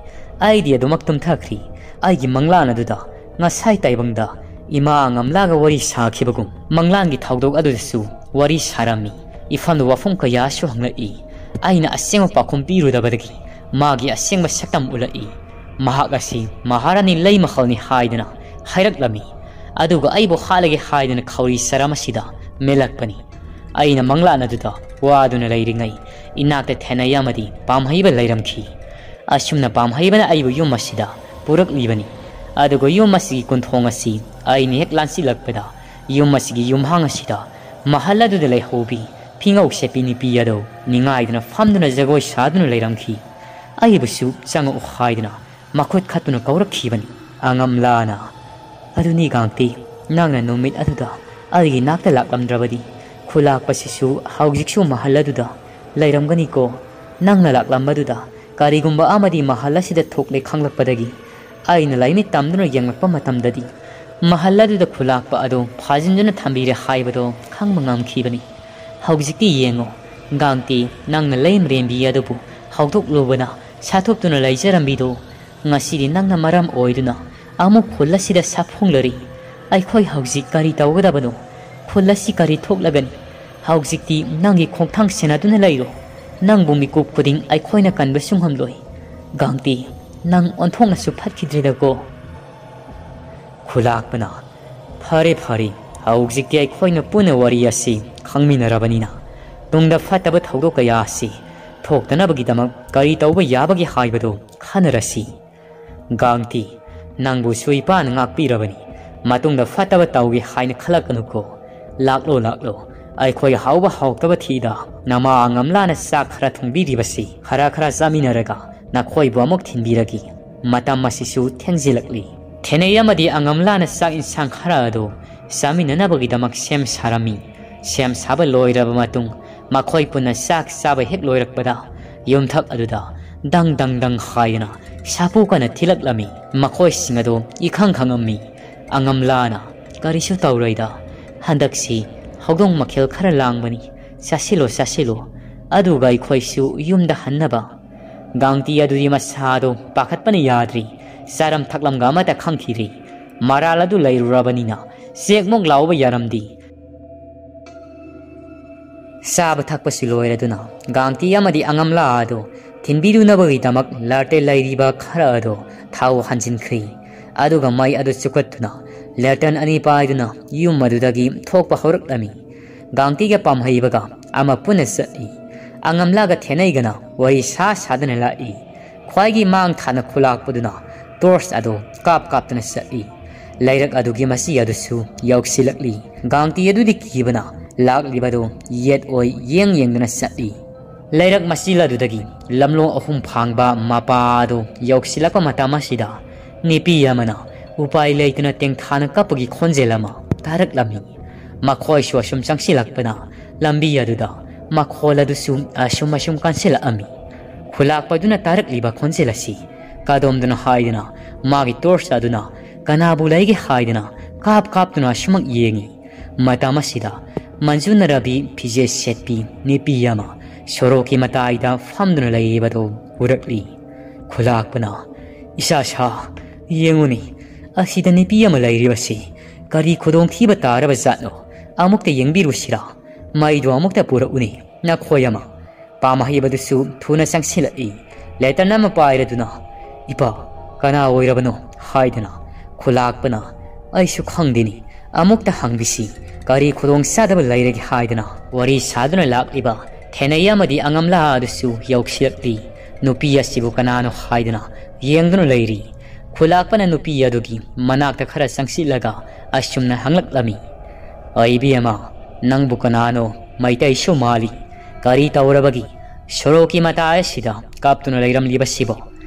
ꯑꯩꯗꯤ ꯑꯗꯨꯃꯛ ꯇꯨꯝꯊꯈ꯭ꯔꯤ꯫ ꯑꯩꯒꯤ ꯃꯪꯂꯥꯟ ꯑꯗꯨꯗ ꯉꯁꯥꯏ ꯇꯥꯏꯕꯪꯗ ꯏꯃꯥ ꯑꯉꯝꯂꯥꯒ ꯋꯥꯔꯤ ꯁꯥꯈꯤꯕꯒꯨꯝ, ꯃꯪꯂꯥꯟꯒꯤ ꯊꯧꯗꯣꯛ ꯑꯗꯨꯗꯁꯨ ꯋꯥꯔꯤ ꯁꯥꯔꯝꯃꯤ꯫ ꯏꯐꯝꯗ ꯋꯥꯐꯝ ꯀꯌꯥꯁꯨ ꯍꯪꯂꯛꯏ꯫ ꯑꯩꯅ ꯑꯁꯦꯡꯕ ꯄꯥꯎꯈꯨꯝ ꯄꯤꯔꯨꯗꯕꯗꯒꯤ ꯃꯥꯒꯤ ꯑꯁꯦꯡꯕ ꯁꯛꯇꯝ ꯎꯠꯂꯛꯏ꯫ ꯃꯍꯥꯛ ꯑꯁꯤ ꯃꯍꯥꯔꯥꯅꯤ ꯂꯩꯃꯈꯜꯅꯤ ꯍꯥꯏꯗꯨꯅ ꯍꯥꯏꯔꯛꯂꯝꯃꯤ꯫ ꯑꯗꯨꯒ ꯑꯩꯕꯨ ꯍꯥꯠꯂꯒꯦ ꯍꯥꯏꯗꯨꯅ ꯈꯧꯔꯤ ꯆꯔꯝ ꯑꯁꯤꯗ ꯃꯦꯜꯂꯛꯄꯅꯤ꯫ ꯑꯩꯅ ꯃꯪꯂꯥꯟ ꯑꯗꯨꯗ ꯋꯥꯗꯨꯅ ꯂꯩꯔꯤꯉꯩ ꯏꯅꯥꯛꯇ ꯊꯦꯅꯩ ꯑꯃꯗꯤ ꯄꯥꯝꯍꯩꯕ ꯂꯩꯔꯝꯈꯤ꯫ ꯑꯁꯨꯝꯅ ꯄꯥꯝꯍꯩꯕꯅ ꯑꯩꯕꯨ ꯌꯨꯝ ꯑꯁꯤꯗ ꯄꯨꯔꯛꯂꯤꯕꯅꯤ꯫ ꯑꯗꯨꯒ ꯌꯨꯝ ꯑꯁꯤꯒꯤ ꯀꯨꯟꯊꯣꯡ ꯑꯁꯤ ꯑꯩꯅ ꯍꯦꯛ ꯂꯥꯟꯁꯤꯜꯂꯛꯄꯗ, ꯌꯨꯝ ꯑꯁꯤꯒꯤ ꯌꯨꯝꯍꯥꯡ ꯑꯁꯤꯗ ꯃꯍꯜ ꯑꯗꯨꯗ ꯂꯩꯍꯧꯕꯤ ꯐꯤꯉꯧ ꯁꯦꯠꯄꯤ ꯅꯨꯄꯤ ꯑꯗꯨ ꯅꯤꯡꯉꯥꯏꯗꯨꯅ ꯐꯝꯗꯨꯅ ꯖꯒꯣꯏ ꯁꯥꯗꯨꯅ ꯂꯩꯔꯝꯈꯤ꯫ ꯑꯩꯕꯨꯁꯨ ꯆꯪꯉꯛꯎ ꯍꯥꯏꯗꯨꯅ ꯃꯈꯨꯠ ꯈꯠꯇꯨꯅ ꯀꯧꯔꯛꯈꯤꯕꯅꯤ꯫ ꯑꯉꯝꯂꯥꯅ "ꯑꯗꯨꯅꯤ ꯒꯥꯡꯇꯤ, ꯅꯪꯅ ꯅꯨꯃꯤꯠ ꯑꯗꯨꯗ ꯑꯩꯒꯤ ꯅꯥꯛꯇ ꯂꯥꯛꯂꯝꯗ꯭ꯔꯕꯗꯤ ꯈꯨꯂꯥꯛꯄꯁꯤꯁꯨ ꯍꯧꯖꯤꯛꯁꯨ ꯃꯍꯜ ꯑꯗꯨꯗ ꯂꯩꯔꯝꯒꯅꯤꯀꯣ꯫ ꯅꯪꯅ ꯂꯥꯛꯂꯝꯕꯗꯨꯗ ꯀꯔꯤꯒꯨꯝꯕ ꯑꯃꯗꯤ ꯃꯍꯜ ꯑꯁꯤꯗ ꯊꯣꯛꯂꯦ ꯈꯪꯂꯛꯄꯗꯒꯤ ꯑꯩꯅ ꯂꯥꯏꯃꯤꯠ ꯇꯝꯗꯨꯅ ꯌꯦꯡꯂꯛꯄ ꯃꯇꯝꯗꯗꯤ ꯃꯍꯜ ꯑꯗꯨꯗ ꯈꯨꯂꯥꯛꯄ ꯑꯗꯨ ꯐꯥꯖꯤꯟꯗꯨꯅ ꯊꯝꯕꯤꯔꯦ ꯍꯥꯏꯕꯗꯣ ꯈꯪꯕ ꯉꯝꯈꯤꯕꯅꯤ꯫ ꯍꯧꯖꯤꯛꯇꯤ ꯌꯦꯡꯉꯣ ꯒꯥꯡꯇꯤ, ꯅꯪꯅ ꯂꯩꯃꯔꯦꯟꯕꯤ ꯑꯗꯨꯕꯨ ꯍꯧꯗꯣꯛꯂꯨꯕꯅ ꯁꯥꯊꯣꯛꯇꯨꯅ ꯂꯩꯖꯔꯝꯕꯤꯗꯣ ꯉꯁꯤꯗꯤ ꯅꯪꯅ ꯃꯔꯝ ꯑꯣꯏꯗꯨꯅ ꯑꯃꯨꯛ ꯈꯨꯜ ꯑꯁꯤꯗ ꯁꯥꯐꯣꯡꯂꯔꯤ꯫ ꯑꯩꯈꯣꯏ ꯍꯧꯖꯤꯛ ꯀꯔꯤ ꯇꯧꯒꯗꯕꯅꯣ? ꯈꯨꯜ ꯑꯁꯤ ꯀꯔꯤ ꯊꯣꯛꯂꯒꯅꯤ? ꯍꯧꯖꯤꯛꯇꯤ ꯅꯪꯒꯤ ꯈꯣꯡꯊꯥꯡ ꯁꯦꯟꯅꯗꯨꯅ ꯂꯩꯔꯣ꯫ ꯅꯪꯕꯨ ꯃꯤꯀꯨꯞ ꯈꯨꯗꯤꯡ ꯑꯩꯈꯣꯏꯅ ꯀꯟꯕꯁꯨ ꯉꯝꯂꯣꯏ꯫ ꯒꯥꯡꯇꯤ, ꯅꯪ ꯑꯣꯟꯊꯣꯛꯅꯁꯨ ꯐꯠꯈꯤꯗ꯭ꯔꯦꯗꯀꯣ꯫ ꯈꯨꯂꯥꯛꯄꯅ, "ꯐꯔꯦ, ꯐꯔꯦ, ꯍꯧꯖꯤꯛꯇꯤ ꯑꯩꯈꯣꯏꯅ ꯄꯨꯟꯅ ꯋꯥꯔꯤ ꯑꯁꯤ ꯈꯪꯃꯤꯟꯅꯔꯕꯅꯤꯅ ꯇꯨꯡꯗ ꯐꯠꯇꯕ ꯊꯧꯗꯣꯛ ꯀꯌꯥ ꯑꯁꯤ ꯊꯣꯛꯇꯅꯕꯒꯤꯗꯃꯛ ꯀꯔꯤ ꯇꯧꯕ ꯌꯥꯕꯒꯦ ꯍꯥꯏꯕꯗꯨ ꯈꯟꯅꯔꯁꯤ꯫ ꯒꯥꯡꯇꯤ, ꯅꯪꯕꯨꯁꯨ ꯏꯄꯥꯅ ꯉꯥꯛꯄꯤꯔꯕꯅꯤ꯫ ꯃꯇꯨꯡꯗ ꯐꯠꯇꯕ ꯇꯧꯒꯦ ꯍꯥꯏꯅ ꯈꯜꯂꯛꯀꯅꯨꯀꯣ꯫ ꯂꯥꯛꯂꯣ, ꯂꯥꯛꯂꯣ꯫ ꯑꯩꯈꯣꯏ ꯍꯥꯎꯕ ꯍꯥꯎꯇꯕ ꯊꯤꯗ ꯅꯃꯥ ꯑꯉꯝꯂꯥꯅ ꯆꯥꯛ ꯈꯔ ꯊꯣꯡꯕꯤꯔꯤꯕꯁꯤ ꯈꯔ ꯈꯔ ꯆꯥꯃꯤꯟꯅꯔꯒ ꯅꯈꯣꯏꯕꯨ ꯑꯃꯨꯛ ꯊꯤꯟꯕꯤꯔꯒꯦ꯫ ꯃꯇꯝ ꯑꯁꯤꯁꯨ ꯊꯦꯡꯖꯤꯜꯂꯛꯂꯤ꯫" ꯊꯦꯅꯩ ꯑꯃꯗꯤ ꯑꯉꯝꯂꯥꯅ ꯆꯥꯛ ꯏꯟꯁꯥꯡ ꯈꯔ ꯑꯗꯨ ꯆꯥꯃꯤꯟꯅꯅꯕꯒꯤꯗꯃꯛ ꯁꯦꯝ ꯁꯥꯔꯝꯃꯤ꯫ ꯁꯦꯝ ꯁꯥꯕ ꯂꯣꯏꯔꯕ ꯃꯇꯨꯡ ꯃꯈꯣꯏ ꯄꯨꯟꯅ ꯆꯥꯛ ꯆꯥꯕ ꯍꯦꯛ ꯂꯣꯏꯔꯛꯄꯗ ꯌꯨꯝꯊꯛ ꯑꯗꯨꯗ ꯗꯪ ꯗꯪ ꯗꯪ ꯍꯥꯏꯗꯨꯅ ꯁꯥꯄꯨ ꯀꯟꯅ ꯊꯤꯜꯂꯛꯂꯝꯃꯤ꯫ ꯃꯈꯣꯏꯁꯤꯡ ꯑꯗꯨ ꯏꯈꯪ ꯈꯪꯉꯝꯃꯤ꯫ ꯑꯉꯝꯂꯥꯅ, "ꯀꯔꯤꯁꯨ ꯇꯧꯔꯣꯏꯗ, ꯍꯟꯗꯛꯁꯤ ꯍꯧꯗꯣꯡ ꯃꯈꯦꯜ ꯈꯔ ꯂꯥꯡꯕꯅꯤ, ꯆꯥꯁꯤꯜꯂꯣ, ꯆꯥꯁꯤꯜꯂꯣ, ꯑꯗꯨꯒ ꯑꯩꯈꯣꯏꯁꯨ ꯌꯨꯝꯗ ꯍꯟꯅꯕ꯫" ꯒꯥꯡꯇꯤ ꯑꯗꯨꯗꯤ ꯃꯁꯥꯗꯣ ꯄꯥꯈꯠꯄꯅ ꯌꯥꯗ꯭ꯔꯤ꯫ ꯆꯥꯔꯝ ꯊꯛꯂꯝꯒ ꯑꯃꯠꯇ ꯈꯪꯈꯤꯗ꯭ꯔꯤ꯫ ꯃꯔꯥꯜ ꯑꯗꯨ ꯂꯩꯔꯨꯔꯕꯅꯤꯅ ꯆꯦꯛꯃꯨꯛ ꯂꯥꯎꯕ ꯌꯥꯔꯝꯗꯦ꯫ ꯆꯥꯕ ꯊꯛꯄꯁꯨ ꯂꯣꯏꯔꯗꯨꯅ ꯒꯥꯡꯇꯤ ꯑꯃꯗꯤ ꯑꯉꯝꯂꯥ ꯑꯗꯨ ꯊꯤꯟꯕꯤꯔꯨꯅꯕꯒꯤꯗꯃꯛ ꯂꯥꯔꯇꯦꯟ ꯂꯩꯔꯤꯕ ꯈꯔ ꯑꯗꯨ ꯊꯥꯎ ꯍꯥꯟꯖꯤꯟꯈ꯭ꯔꯤ꯫ ꯑꯗꯨꯒ ꯃꯩ ꯑꯗꯨ ꯆꯨꯈꯠꯇꯨꯅ ꯂꯦꯇꯔꯟ ꯑꯅꯤ ꯄꯥꯏꯗꯨꯅ ꯌꯨꯝ ꯑꯗꯨꯗꯒꯤ ꯊꯣꯛꯄ ꯍꯧꯔꯛꯂꯝꯃꯤ꯫ ꯒꯥꯡꯇꯤꯒ ꯄꯥꯝꯍꯩꯕꯒ ꯑꯃ ꯄꯨꯟꯅ ꯆꯠꯂꯤ꯫ ꯑꯉꯝꯂꯥꯒ ꯊꯦꯅꯩꯒꯅ ꯋꯥꯔꯤ ꯁꯥ ꯁꯥꯗꯨꯅ ꯂꯥꯛꯏ꯫ ꯈ꯭ꯋꯥꯏꯒꯤ ꯃꯥꯡ ꯊꯥꯅ ꯈꯨꯂꯥꯛꯄꯗꯨꯅ ꯇꯣꯔꯆ ꯑꯗꯨ ꯀꯥꯞ ꯀꯥꯞꯇꯨꯅ ꯆꯠꯂꯤ꯫ ꯂꯩꯔꯛ ꯑꯗꯨꯒꯤ ꯃꯆꯤ ꯑꯗꯨꯁꯨ ꯌꯧꯁꯤꯜꯂꯛꯂꯤ꯫ ꯒꯥꯡꯇꯤ ꯑꯗꯨꯗꯤ ꯀꯤꯕꯅ ꯂꯥꯛꯂꯤꯕꯗꯨ ꯌꯦꯠ ꯑꯣꯏ ꯌꯦꯡ ꯌꯦꯡꯗꯨꯅ ꯆꯠꯂꯤ꯫ ꯂꯩꯔꯛ ꯃꯆꯤꯜ ꯑꯗꯨꯗꯒꯤ ꯂꯝꯂꯣꯡ ꯑꯍꯨꯝ ꯐꯥꯡꯕ ꯃꯄꯥ ꯑꯗꯨ ꯌꯧꯁꯤꯜꯂꯛꯄ ꯃꯇꯝ ꯑꯁꯤꯗ ꯅꯨꯄꯤ ꯑꯃꯅ ꯎꯄꯥꯏ ꯂꯩꯇꯅ ꯇꯦꯡꯊꯥꯅ ꯀꯞꯄꯒꯤ ꯈꯣꯟꯖꯦꯜ ꯑꯃ ꯇꯥꯔꯛꯂꯝꯃꯤ꯫ ꯃꯈꯣꯏꯁꯨ ꯑꯁꯨꯝ ꯆꯪꯁꯤꯜꯂꯛꯄꯅ ꯂꯝꯕꯤ ꯑꯗꯨꯗ ꯃꯈꯣꯜ ꯑꯗꯨꯁꯨ ꯑꯁꯨꯝ ꯑꯁꯨꯝ ꯀꯟꯁꯤꯜꯂꯛꯑꯝꯃꯤ꯫ ꯈꯨꯂꯥꯛꯄꯗꯨꯅ ꯇꯥꯔꯛꯂꯤꯕ ꯈꯣꯟꯖꯦꯜ ꯑꯁꯤ ꯀꯥꯗꯣꯝꯗꯅꯣ ꯍꯥꯏꯗꯨꯅ ꯃꯥꯒꯤ ꯇꯣꯔꯆ ꯑꯗꯨꯅ ꯀꯅꯥꯕꯨ ꯂꯩꯒꯦ ꯍꯥꯏꯗꯨꯅ ꯀꯥꯞ ꯀꯥꯞꯇꯨꯅ ꯑꯁꯨꯃꯛ ꯌꯦꯡꯉꯤ꯫ ꯃꯇꯝ ꯑꯁꯤꯗ ꯃꯟꯖꯨꯅ ꯔꯕꯤ ꯐꯤꯖꯦꯠ ꯁꯦꯠꯄꯤ ꯅꯨꯄꯤ ꯑꯃ ꯁꯣꯔꯣꯛꯀꯤ ꯃꯇꯥꯏꯗ ꯐꯝꯗꯨꯅ ꯂꯩꯔꯤꯕꯗꯨ ꯎꯔꯛꯂꯤ꯫ ꯈꯨꯂꯥꯛꯄꯅ, "ꯏꯆꯥ ꯁꯥ, ꯌꯦꯡꯉꯨꯅꯤ, ꯑꯁꯤꯗ ꯅꯨꯄꯤ ꯑꯃ ꯂꯩꯔꯤꯕꯁꯤ ꯀꯔꯤ ꯈꯨꯗꯣꯡꯊꯤꯕ ꯇꯥꯔꯕ ꯖꯥꯠꯅꯣ? ꯑꯃꯨꯛꯇ ꯌꯦꯡꯕꯤꯔꯨꯁꯤꯔꯥ? ꯃꯩꯗꯨ ꯑꯃꯨꯛꯇ ꯄꯨꯔꯛꯎꯅꯦ, ꯅꯈꯣꯏ ꯑꯃ꯫" ꯄꯥꯝꯍꯩꯕꯗꯨꯁꯨ ꯊꯨꯅ ꯆꯪꯁꯤꯜꯂꯛꯏ꯫ ꯂꯦꯇꯔꯟ ꯑꯃ ꯄꯥꯏꯔꯗꯨꯅ, "ꯏꯄꯥ, ꯀꯅꯥ ꯑꯣꯏꯔꯕꯅꯣ?" ꯍꯥꯏꯗꯨꯅ ꯈꯨꯂꯥꯛꯄꯅ, "ꯑꯩꯁꯨ ꯈꯪꯗꯦꯅꯤ꯫ ꯑꯃꯨꯛꯇ ꯍꯪꯕꯤꯁꯤ, ꯀꯔꯤ ꯈꯨꯗꯣꯡ ꯆꯥꯗꯕ ꯂꯩꯔꯒꯦ?" ꯍꯥꯏꯗꯨꯅ ꯋꯥꯔꯤ ꯁꯥꯗꯨꯅ ꯂꯥꯛꯂꯤꯕ ꯊꯦꯅꯩ ꯑꯃꯗꯤ ꯑꯉꯝꯂꯥ ꯑꯗꯨꯁꯨ ꯌꯧꯁꯤꯜꯂꯛꯂꯤ꯫ ꯅꯨꯄꯤ ꯑꯁꯤꯕꯨ ꯀꯅꯥꯅꯣ ꯍꯥꯏꯗꯨꯅ ꯌꯦꯡꯗꯨꯅ ꯂꯩꯔꯤ꯫ ꯈꯨꯂꯥꯛꯄꯅ ꯅꯨꯄꯤ ꯑꯗꯨꯒꯤ ꯃꯅꯥꯛꯇ ꯈꯔ ꯆꯪꯁꯤꯜꯂꯒ ꯑꯁꯨꯝꯅ ꯍꯪꯂꯛꯂꯝꯃꯤ, "ꯑꯩ ꯏꯕꯦꯝꯃ, ꯅꯪꯕꯨ ꯀꯅꯥꯅꯣ? ꯃꯩꯇꯩꯁꯨ ꯃꯥꯜꯂꯤ꯫ ꯀꯔꯤ ꯇꯧꯔꯕꯒꯤ ꯁꯣꯔꯣꯛꯀꯤ ꯃꯇꯥꯏ ꯑꯁꯤꯗ ꯀꯥꯞꯇꯨꯅ ꯂꯩꯔꯝꯂꯤꯕꯁꯤꯕꯣ?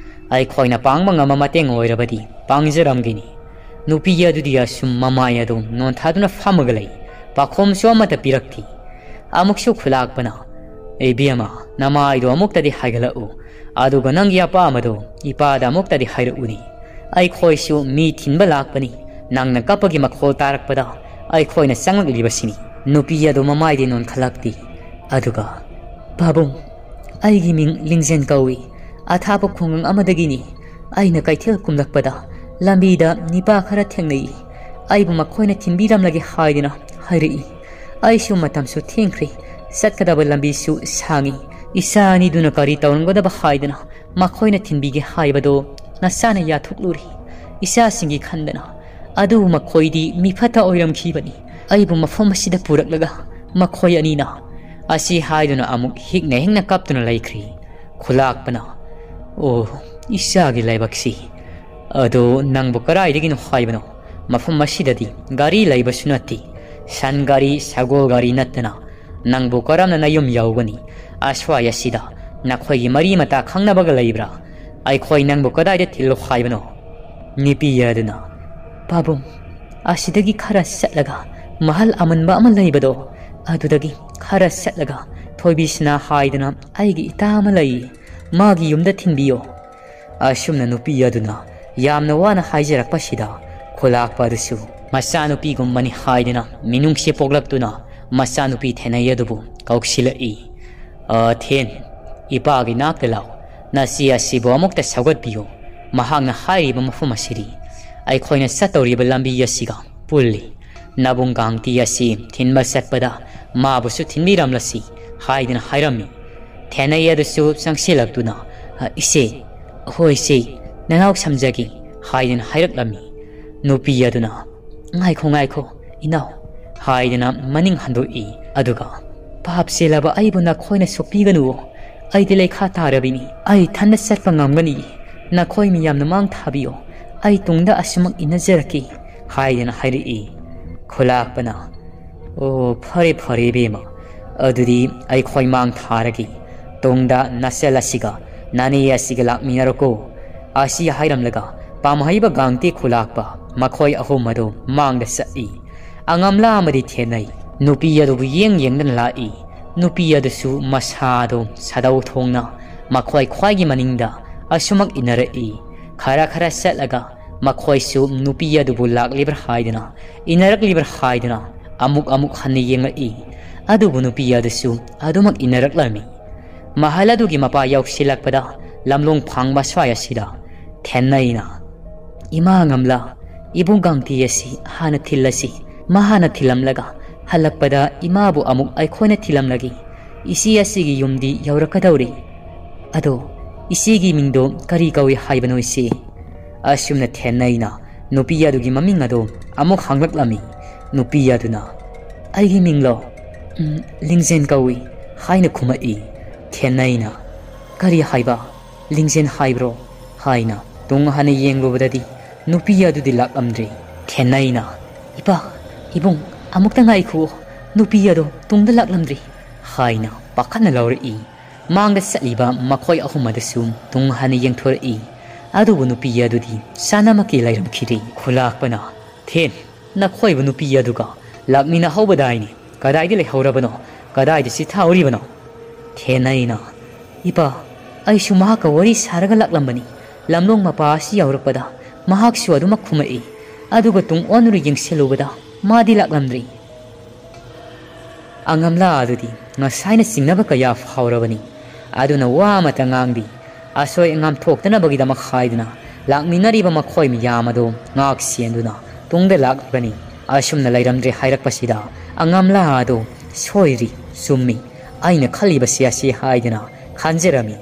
ꯑꯩꯈꯣꯏꯅ ꯄꯥꯡꯕ ꯉꯝꯕ ꯃꯇꯦꯡ ꯑꯣꯏꯔꯕꯗꯤ ꯄꯥꯡꯖꯔꯝꯒꯅꯤ꯫" ꯅꯨꯄꯤ ꯑꯗꯨꯗꯤ ꯑꯁꯨꯝ ꯃꯃꯥꯏ ꯑꯗꯨ ꯅꯣꯟꯊꯥꯗꯨꯅ ꯐꯝꯃꯒ ꯂꯩ꯫ ꯄꯥꯈꯣꯝꯁꯨ ꯑꯃꯠꯇ ꯄꯤꯔꯛꯇꯦ꯫ ꯑꯃꯨꯛꯁꯨ ꯈꯨꯂꯥꯛꯄꯅ, "ꯏꯕꯦꯝꯃ, ꯅꯃꯥꯏꯗꯣ ꯑꯃꯨꯛꯇꯗꯤ ꯍꯥꯏꯒꯠꯂꯛꯎ, ꯑꯗꯨꯒ ꯅꯪꯒꯤ ꯑꯄꯥꯝꯕꯗꯣ ꯏꯄꯥꯗ ꯑꯃꯨꯛꯇꯗꯤ ꯍꯥꯏꯔꯛꯎꯅꯤ꯫ ꯑꯩꯈꯣꯏꯁꯨ ꯃꯤ ꯊꯤꯟꯕ ꯂꯥꯛꯄꯅꯤ꯫ ꯅꯪꯅ ꯀꯞꯄꯒꯤ ꯃꯈꯣꯜ ꯇꯥꯔꯛꯄꯗ ꯑꯩꯈꯣꯏꯅ ꯆꯪꯂꯛꯂꯤꯕꯁꯤꯅꯤ꯫" ꯅꯨꯄꯤ ꯑꯗꯨ ꯃꯃꯥꯏꯗꯤ ꯅꯣꯟꯈꯠꯂꯛꯇꯦ꯫ ꯑꯗꯨꯒ, "ꯄꯥꯕꯨꯡ, ꯑꯩꯒꯤ ꯃꯤꯡ ꯂꯤꯡꯖꯦꯜ ꯀꯧꯏ꯫ ꯑꯊꯥꯞꯄ ꯈꯨꯡꯒꯪ ꯑꯃꯗꯒꯤꯅꯤ꯫ ꯑꯩꯅ ꯀꯩꯊꯦꯜ ꯀꯨꯝꯂꯛꯄꯗ ꯂꯝꯕꯤꯗ ꯅꯤꯄꯥ ꯈꯔ ꯊꯦꯡꯅꯩ꯫ ꯑꯩꯕꯨ ꯃꯈꯣꯏꯅ ꯊꯤꯟꯕꯤꯔꯝꯂꯒꯦ ꯍꯥꯏꯗꯨꯅ ꯍꯥꯏꯔꯛꯏ꯫ ꯑꯩꯁꯨ ꯃꯇꯝꯁꯨ ꯊꯦꯡꯈ꯭ꯔꯦ꯫ ꯆꯠꯀꯗꯕ ꯂꯝꯕꯤꯁꯨ ꯁꯥꯡꯏ꯫ ꯏꯆꯥ ꯑꯅꯤꯗꯨꯅ ꯀꯔꯤ ꯇꯧꯔꯝꯒꯗꯕ ꯍꯥꯏꯗꯨꯅ ꯃꯈꯣꯏꯅ ꯊꯤꯟꯕꯤꯒꯦ ꯍꯥꯏꯕꯗꯣ ꯅꯆꯥꯅ ꯌꯥꯊꯣꯛꯂꯨꯔꯦ꯫ ꯏꯆꯥꯁꯤꯡꯒꯤ ꯈꯟꯗꯅ꯫ ꯑꯗꯨꯕꯨ ꯃꯈꯣꯏꯗꯤ ꯃꯤ ꯐꯠꯇ ꯑꯣꯏꯔꯝꯈꯤꯕꯅꯤ꯫ ꯑꯩꯕꯨ ꯃꯐꯝ ꯑꯁꯤꯗ ꯄꯨꯔꯛꯂꯒ ꯃꯈꯣꯏ ꯑꯅꯤꯅ" ꯑꯁꯤ ꯍꯥꯏꯗꯨꯅ ꯑꯃꯨꯛ ꯍꯤꯛꯅ ꯍꯤꯛꯅ ꯀꯞꯇꯨꯅ ꯂꯩꯈ꯭ꯔꯤ꯫ ꯈꯨꯂꯥꯛꯄꯅ, "ꯑꯣ, ꯏꯆꯥꯒꯤ ꯂꯥꯏꯕꯛꯁꯤ꯫ ꯑꯗꯣ ꯅꯪꯕꯨ ꯀꯗꯥꯏꯗꯒꯤꯅꯣ ꯍꯥꯏꯕꯅꯣ? ꯃꯐꯝ ꯑꯁꯤꯗꯗꯤ ꯒꯥꯔꯤ ꯂꯩꯕꯁꯨ ꯅꯠꯇꯦ꯫ ꯁꯟ ꯒꯥꯔꯤ, ꯁꯒꯣꯜ ꯒꯥꯔꯤ ꯅꯠꯇꯅ ꯅꯪꯕꯨ ꯀꯔꯝꯅ ꯅꯌꯨꯝ ꯌꯧꯒꯅꯤ? ꯑꯁ꯭ꯋꯥꯏ ꯑꯁꯤꯗ ꯅꯈꯣꯏꯒꯤ ꯃꯔꯤ ꯃꯇꯥ ꯈꯪꯅꯕꯒ ꯂꯩꯕ꯭ꯔꯥ? ꯑꯩꯈꯣꯏ ꯅꯪꯕꯨ ꯀꯗꯥꯏꯗ ꯊꯤꯜꯂꯣ ꯍꯥꯏꯕꯅꯣ?" ꯅꯨꯄꯤ ꯑꯗꯨꯅ, "ꯄꯥꯕꯨꯡ, ꯑꯁꯤꯗꯒꯤ ꯈꯔ ꯆꯠꯂꯒ ꯃꯍꯜ ꯑꯃꯟꯕ ꯑꯃ ꯂꯩꯕꯗꯣ, ꯑꯗꯨꯗꯒꯤ ꯈꯔ ꯆꯠꯂꯒ ꯊꯣꯏꯕꯤꯁꯅꯥ ꯍꯥꯏꯗꯅ ꯑꯩꯒꯤ ꯏꯇꯥ ꯑꯃ ꯂꯩ꯫ ꯃꯥꯒꯤ ꯌꯨꯝꯗ ꯊꯤꯟꯕꯤꯌꯣ"꯫ ꯑꯁꯨꯝꯅ ꯅꯨꯄꯤ ꯑꯗꯨꯅ ꯌꯥꯝꯅ ꯋꯥꯅ ꯍꯥꯏꯖꯔꯛꯄꯁꯤꯗ, ꯈꯨꯂꯥꯛꯄ ꯑꯗꯨꯁꯨ ꯃꯆꯥꯅꯨꯄꯤꯒꯨꯝꯕꯅꯤ ꯍꯥꯏꯗꯅ ꯃꯤꯅꯨꯡꯁꯤ ꯄꯣꯛꯂꯛꯇꯨꯅ ꯃꯆꯥꯅꯨꯄꯤ ꯊꯦꯅꯩ ꯑꯗꯨꯕꯨ ꯀꯧꯁꯤꯜꯂꯛꯏ꯫ "ꯑ, ꯊꯦꯟ, ꯏꯄꯥꯒꯤ ꯅꯥꯛꯇ ꯂꯥꯛꯎ꯫ ꯅꯆꯦ ꯑꯁꯤꯕꯨ ꯑꯃꯨꯛꯇ ꯁꯧꯒꯠꯄꯤꯌꯨ꯫ ꯃꯍꯥꯛꯅ ꯍꯥꯏꯔꯤꯕ ꯃꯐꯝ ꯑꯁꯤꯗꯤ ꯑꯩꯈꯣꯏꯅ ꯆꯠꯇꯧꯔꯤꯕ ꯂꯝꯕꯤ ꯑꯁꯤꯒ ꯄꯨꯜꯂꯤ꯫ ꯅꯕꯨꯡ ꯀꯥꯡꯇꯤ ꯑꯁꯤ ꯊꯤꯟꯕ ꯆꯠꯄꯗ ꯃꯥꯕꯨꯁꯨ ꯊꯤꯟꯕꯤꯔꯝꯂꯁꯤ" ꯍꯥꯏꯗꯅ ꯍꯥꯏꯔꯝꯃꯤ꯫ ꯊꯦꯅꯩ ꯑꯗꯨꯁꯨ ꯆꯪꯁꯤꯜꯂꯛꯇꯨꯅ, "ꯑ, ꯏꯆꯦ, ꯍꯣꯏ ꯏꯆꯦ, ꯅꯅꯥꯎ ꯁꯝꯖꯒꯦ" ꯍꯥꯏꯗꯅ ꯍꯥꯏꯔꯛꯂꯝꯃꯤ꯫ ꯅꯨꯄꯤ ꯑꯗꯨꯅ, "ꯉꯥꯏꯈꯣ, ꯉꯥꯏꯈꯣ, ꯏꯅꯥꯎ" ꯍꯥꯏꯗꯅ ꯃꯅꯤꯡ ꯍꯟꯗꯣꯛꯏ꯫ ꯑꯗꯨꯒ, "ꯄꯥꯞ ꯆꯦꯜꯂꯕ ꯑꯩꯕꯨ ꯅꯈꯣꯏꯅ ꯁꯣꯛꯄꯤꯒꯅꯨ꯫ ꯑꯩꯗꯤ ꯂꯩꯈꯥ ꯇꯥꯔꯕꯤꯅꯤ꯫ ꯑꯩ ꯏꯊꯟꯗ ꯆꯠꯄ ꯉꯝꯒꯅꯤ꯫ ꯅꯈꯣꯏ ꯃꯤꯌꯥꯝꯅ ꯃꯥꯡ ꯊꯥꯕꯤꯌꯣ꯫ ꯑꯩ ꯇꯨꯡꯗ ꯑꯁꯨꯃꯛ ꯏꯟꯅꯖꯔꯛꯀꯦ" ꯍꯥꯏꯗꯅ ꯍꯥꯏꯔꯛꯏ꯫ ꯈꯨꯂꯥꯛꯄꯅ, "ꯑꯣ, ꯐꯔꯦ, ꯐꯔꯦ, ꯏꯕꯦꯝꯃ, ꯑꯗꯨꯗꯤ ꯑꯩꯈꯣꯏ ꯃꯥꯡ ꯊꯥꯔꯒꯦ꯫ ꯇꯨꯡꯗ ꯅꯆꯜ ꯑꯁꯤꯒ ꯅꯅꯦ ꯑꯁꯤꯒ ꯂꯥꯛꯃꯤꯟꯅꯔꯣꯀꯣ" ꯑꯁꯤ ꯍꯥꯏꯔꯝꯂꯒ ꯄꯥꯝꯍꯩꯕ ꯒꯥꯡꯇꯤ ꯈꯨꯂꯥꯛꯄ ꯃꯈꯣꯏ ꯑꯍꯨꯝ ꯑꯗꯨ ꯃꯥꯡꯗ ꯆꯠꯂꯤ꯫ ꯑꯉꯝꯂꯥ ꯑꯃꯗꯤ ꯊꯦꯟꯅꯩ꯫ ꯅꯨꯄꯤ ꯑꯗꯨꯕꯨ ꯌꯦꯡ ꯌꯦꯡꯗꯨꯅ ꯂꯥꯛꯏ꯫ ꯅꯨꯄꯤ ꯑꯗꯨꯁꯨ ꯃꯁꯥꯗꯨ ꯁꯥꯗꯧ ꯊꯣꯡꯅ ꯃꯈꯣꯏ ꯈ꯭ꯋꯥꯏꯒꯤ ꯃꯅꯤꯡꯗ ꯑꯁꯨꯃꯛ ꯏꯟꯅꯔꯛꯏ꯫ ꯈꯔ ꯈꯔ ꯆꯠꯂꯒ ꯃꯈꯣꯏꯁꯨ ꯅꯨꯄꯤ ꯑꯗꯨꯕꯨ ꯂꯥꯛꯂꯤꯕ꯭ꯔꯥ ꯍꯥꯏꯗꯨꯅ, ꯏꯟꯅꯔꯛꯂꯤꯕ꯭ꯔꯥ ꯍꯥꯏꯗꯨꯅ ꯑꯃꯨꯛ ꯑꯃꯨꯛ ꯍꯟꯅ ꯌꯦꯡꯂꯛꯏ꯫ ꯑꯗꯨꯕꯨ ꯅꯨꯄꯤ ꯑꯗꯨꯁꯨ ꯑꯗꯨꯃꯛ ꯏꯟꯅꯔꯛꯂꯝꯃꯤ꯫ ꯃꯍꯜ ꯑꯗꯨꯒꯤ ꯃꯄꯥ ꯌꯧꯁꯤꯜꯂꯛꯄꯗ ꯂꯝꯂꯣꯡ ꯐꯥꯡꯕ ꯁ꯭ꯋꯥꯏ ꯑꯁꯤꯗ ꯊꯦꯟꯅꯩꯅ, "ꯏꯃꯥ ꯉꯝꯂꯥ, ꯏꯕꯨꯡ ꯒꯥꯡꯇꯤ ꯑꯁꯤ ꯍꯥꯟꯅ ꯊꯤꯜꯂꯁꯤ꯫ ꯃꯍꯥꯛꯅ ꯊꯤꯜꯂꯝꯂꯒ ꯍꯜꯂꯛꯄꯗ ꯏꯃꯥꯕꯨ ꯑꯃꯨꯛ ꯑꯩꯈꯣꯏꯅ ꯊꯤꯜꯂꯝꯂꯒꯦ꯫ ꯏꯆꯦ ꯑꯁꯤꯒꯤ ꯌꯨꯝꯗꯤ ꯌꯧꯔꯛꯀꯗꯧꯔꯦ꯫ ꯑꯗꯣ ꯏꯆꯦꯒꯤ ꯃꯤꯡꯗꯣ ꯀꯔꯤ ꯀꯧꯏ ꯍꯥꯏꯕꯅꯣ, ꯏꯆꯦ?" ꯑꯁꯨꯝꯅ ꯊꯦꯟꯅꯩꯅ ꯅꯨꯄꯤ ꯑꯗꯨꯒꯤ ꯃꯃꯤꯡ ꯑꯗꯨ ꯑꯃꯨꯛ ꯍꯪꯂꯛꯂꯝꯃꯤ꯫ ꯅꯨꯄꯤ ꯑꯗꯨꯅ, "ꯑꯩꯒꯤ ꯃꯤꯡꯂꯣ? ꯎꯝ, ꯂꯤꯡꯖꯦꯜ ꯀꯧꯏ" ꯍꯥꯏꯅ ꯈꯨꯝꯃꯛꯏ꯫ ꯊꯦꯟꯅꯩꯅ, "ꯀꯔꯤ ꯍꯥꯏꯕ? ꯂꯤꯡꯖꯦꯜ ꯍꯥꯏꯕ꯭ꯔꯣ?" ꯍꯥꯏꯅ ꯇꯨꯡ ꯍꯟꯅ ꯌꯦꯡꯂꯨꯕꯗꯗꯤ ꯅꯨꯄꯤ ꯑꯗꯨꯗꯤ ꯂꯥꯛꯂꯝꯗ꯭ꯔꯦ꯫ ꯊꯦꯟꯅꯩꯅ, "ꯏꯄꯥ, ꯏꯕꯨꯡ, ꯑꯃꯨꯛꯇ ꯉꯥꯏꯈꯨꯑꯣ, ꯅꯨꯄꯤ ꯑꯗꯣ ꯇꯨꯡꯗ ꯂꯥꯛꯂꯝꯗ꯭ꯔꯦ" ꯍꯥꯏꯅ ꯄꯥꯈꯠꯅ ꯂꯥꯎꯔꯛꯏ꯫ ꯃꯥꯡꯗ ꯆꯠꯂꯤꯕ ꯃꯈꯣꯏ ꯑꯍꯨꯝ ꯑꯗꯨꯁꯨ ꯇꯨꯡ ꯍꯟꯅ ꯌꯦꯡꯊꯣꯔꯛꯏ꯫ ꯑꯗꯨꯕꯨ ꯅꯨꯄꯤ ꯑꯗꯨꯗꯤ ꯆꯥꯅꯃꯛꯀꯤ ꯂꯩꯔꯝꯈꯤꯗꯦ꯫ ꯈꯨꯂꯥꯛꯄꯅ, "ꯊꯦꯟ, ꯅꯈꯣꯏꯕꯨ ꯅꯨꯄꯤ ꯑꯗꯨꯒ ꯂꯥꯛꯃꯤꯟꯅꯍꯧꯕꯗꯥꯏꯅꯦ? ꯀꯗꯥꯏꯗ ꯂꯩꯍꯧꯔꯕꯅꯣ? ꯀꯗꯥꯏꯗ ꯆꯤꯠꯊꯍꯧꯔꯤꯕꯅꯣ?" ꯊꯦꯟꯅꯩꯅ, "ꯏꯄꯥ, ꯑꯩꯁꯨ ꯃꯍꯥꯛꯀ ꯋꯥꯔꯤ ꯁꯥꯔꯒ ꯂꯥꯛꯂꯝꯕꯅꯤ꯫ ꯂꯝꯂꯣꯡ ꯃꯄꯥ ꯑꯁꯤ ꯌꯧꯔꯛꯄꯗ ꯃꯍꯥꯛꯁꯨ ꯑꯗꯨꯃꯛ ꯈꯨꯝꯃꯛꯏ꯫ ꯑꯗꯨꯒ ꯇꯨꯡ ꯑꯣꯟꯗꯨꯅ ꯌꯦꯡꯁꯤꯜꯂꯨꯕꯗ ꯃꯥꯗꯤ ꯂꯥꯛꯂꯝꯗ꯭ꯔꯤ꯫" ꯑꯉꯝꯂꯥ ꯑꯗꯨꯗꯤ ꯉꯁꯥꯏꯅ ꯆꯤꯡꯅꯕ ꯀꯌꯥ ꯐꯥꯎꯔꯕꯅꯤ꯫ ꯑꯗꯨꯅ ꯋꯥ ꯑꯃꯠꯇ ꯉꯥꯡꯗꯦ꯫ ꯑꯁꯣꯏ ꯑꯉꯥꯝ ꯊꯣꯛꯇꯅꯕꯒꯤꯗꯃꯛ ꯍꯥꯏꯗꯨꯅ ꯂꯥꯛꯃꯤꯟꯅꯔꯤꯕ ꯃꯈꯣꯏ ꯃꯌꯥꯝ ꯑꯗꯨ ꯉꯥꯛ ꯁꯦꯟꯗꯨꯅ ꯇꯨꯡꯗ ꯂꯥꯛꯂꯤꯕꯅꯤ꯫ ꯑꯁꯨꯝꯅ ꯂꯩꯔꯝꯗ꯭ꯔꯦ ꯍꯥꯏꯔꯛꯄꯁꯤꯗ ꯑꯉꯝꯂꯥ ꯑꯗꯨ, "ꯁꯣꯏꯔꯤ, ꯆꯨꯝꯃꯤ, ꯑꯩꯅ ꯈꯜꯂꯤꯕꯁꯤ ꯑꯁꯤ" ꯍꯥꯏꯗꯨꯅ ꯈꯟꯖꯔꯝꯃꯤ꯫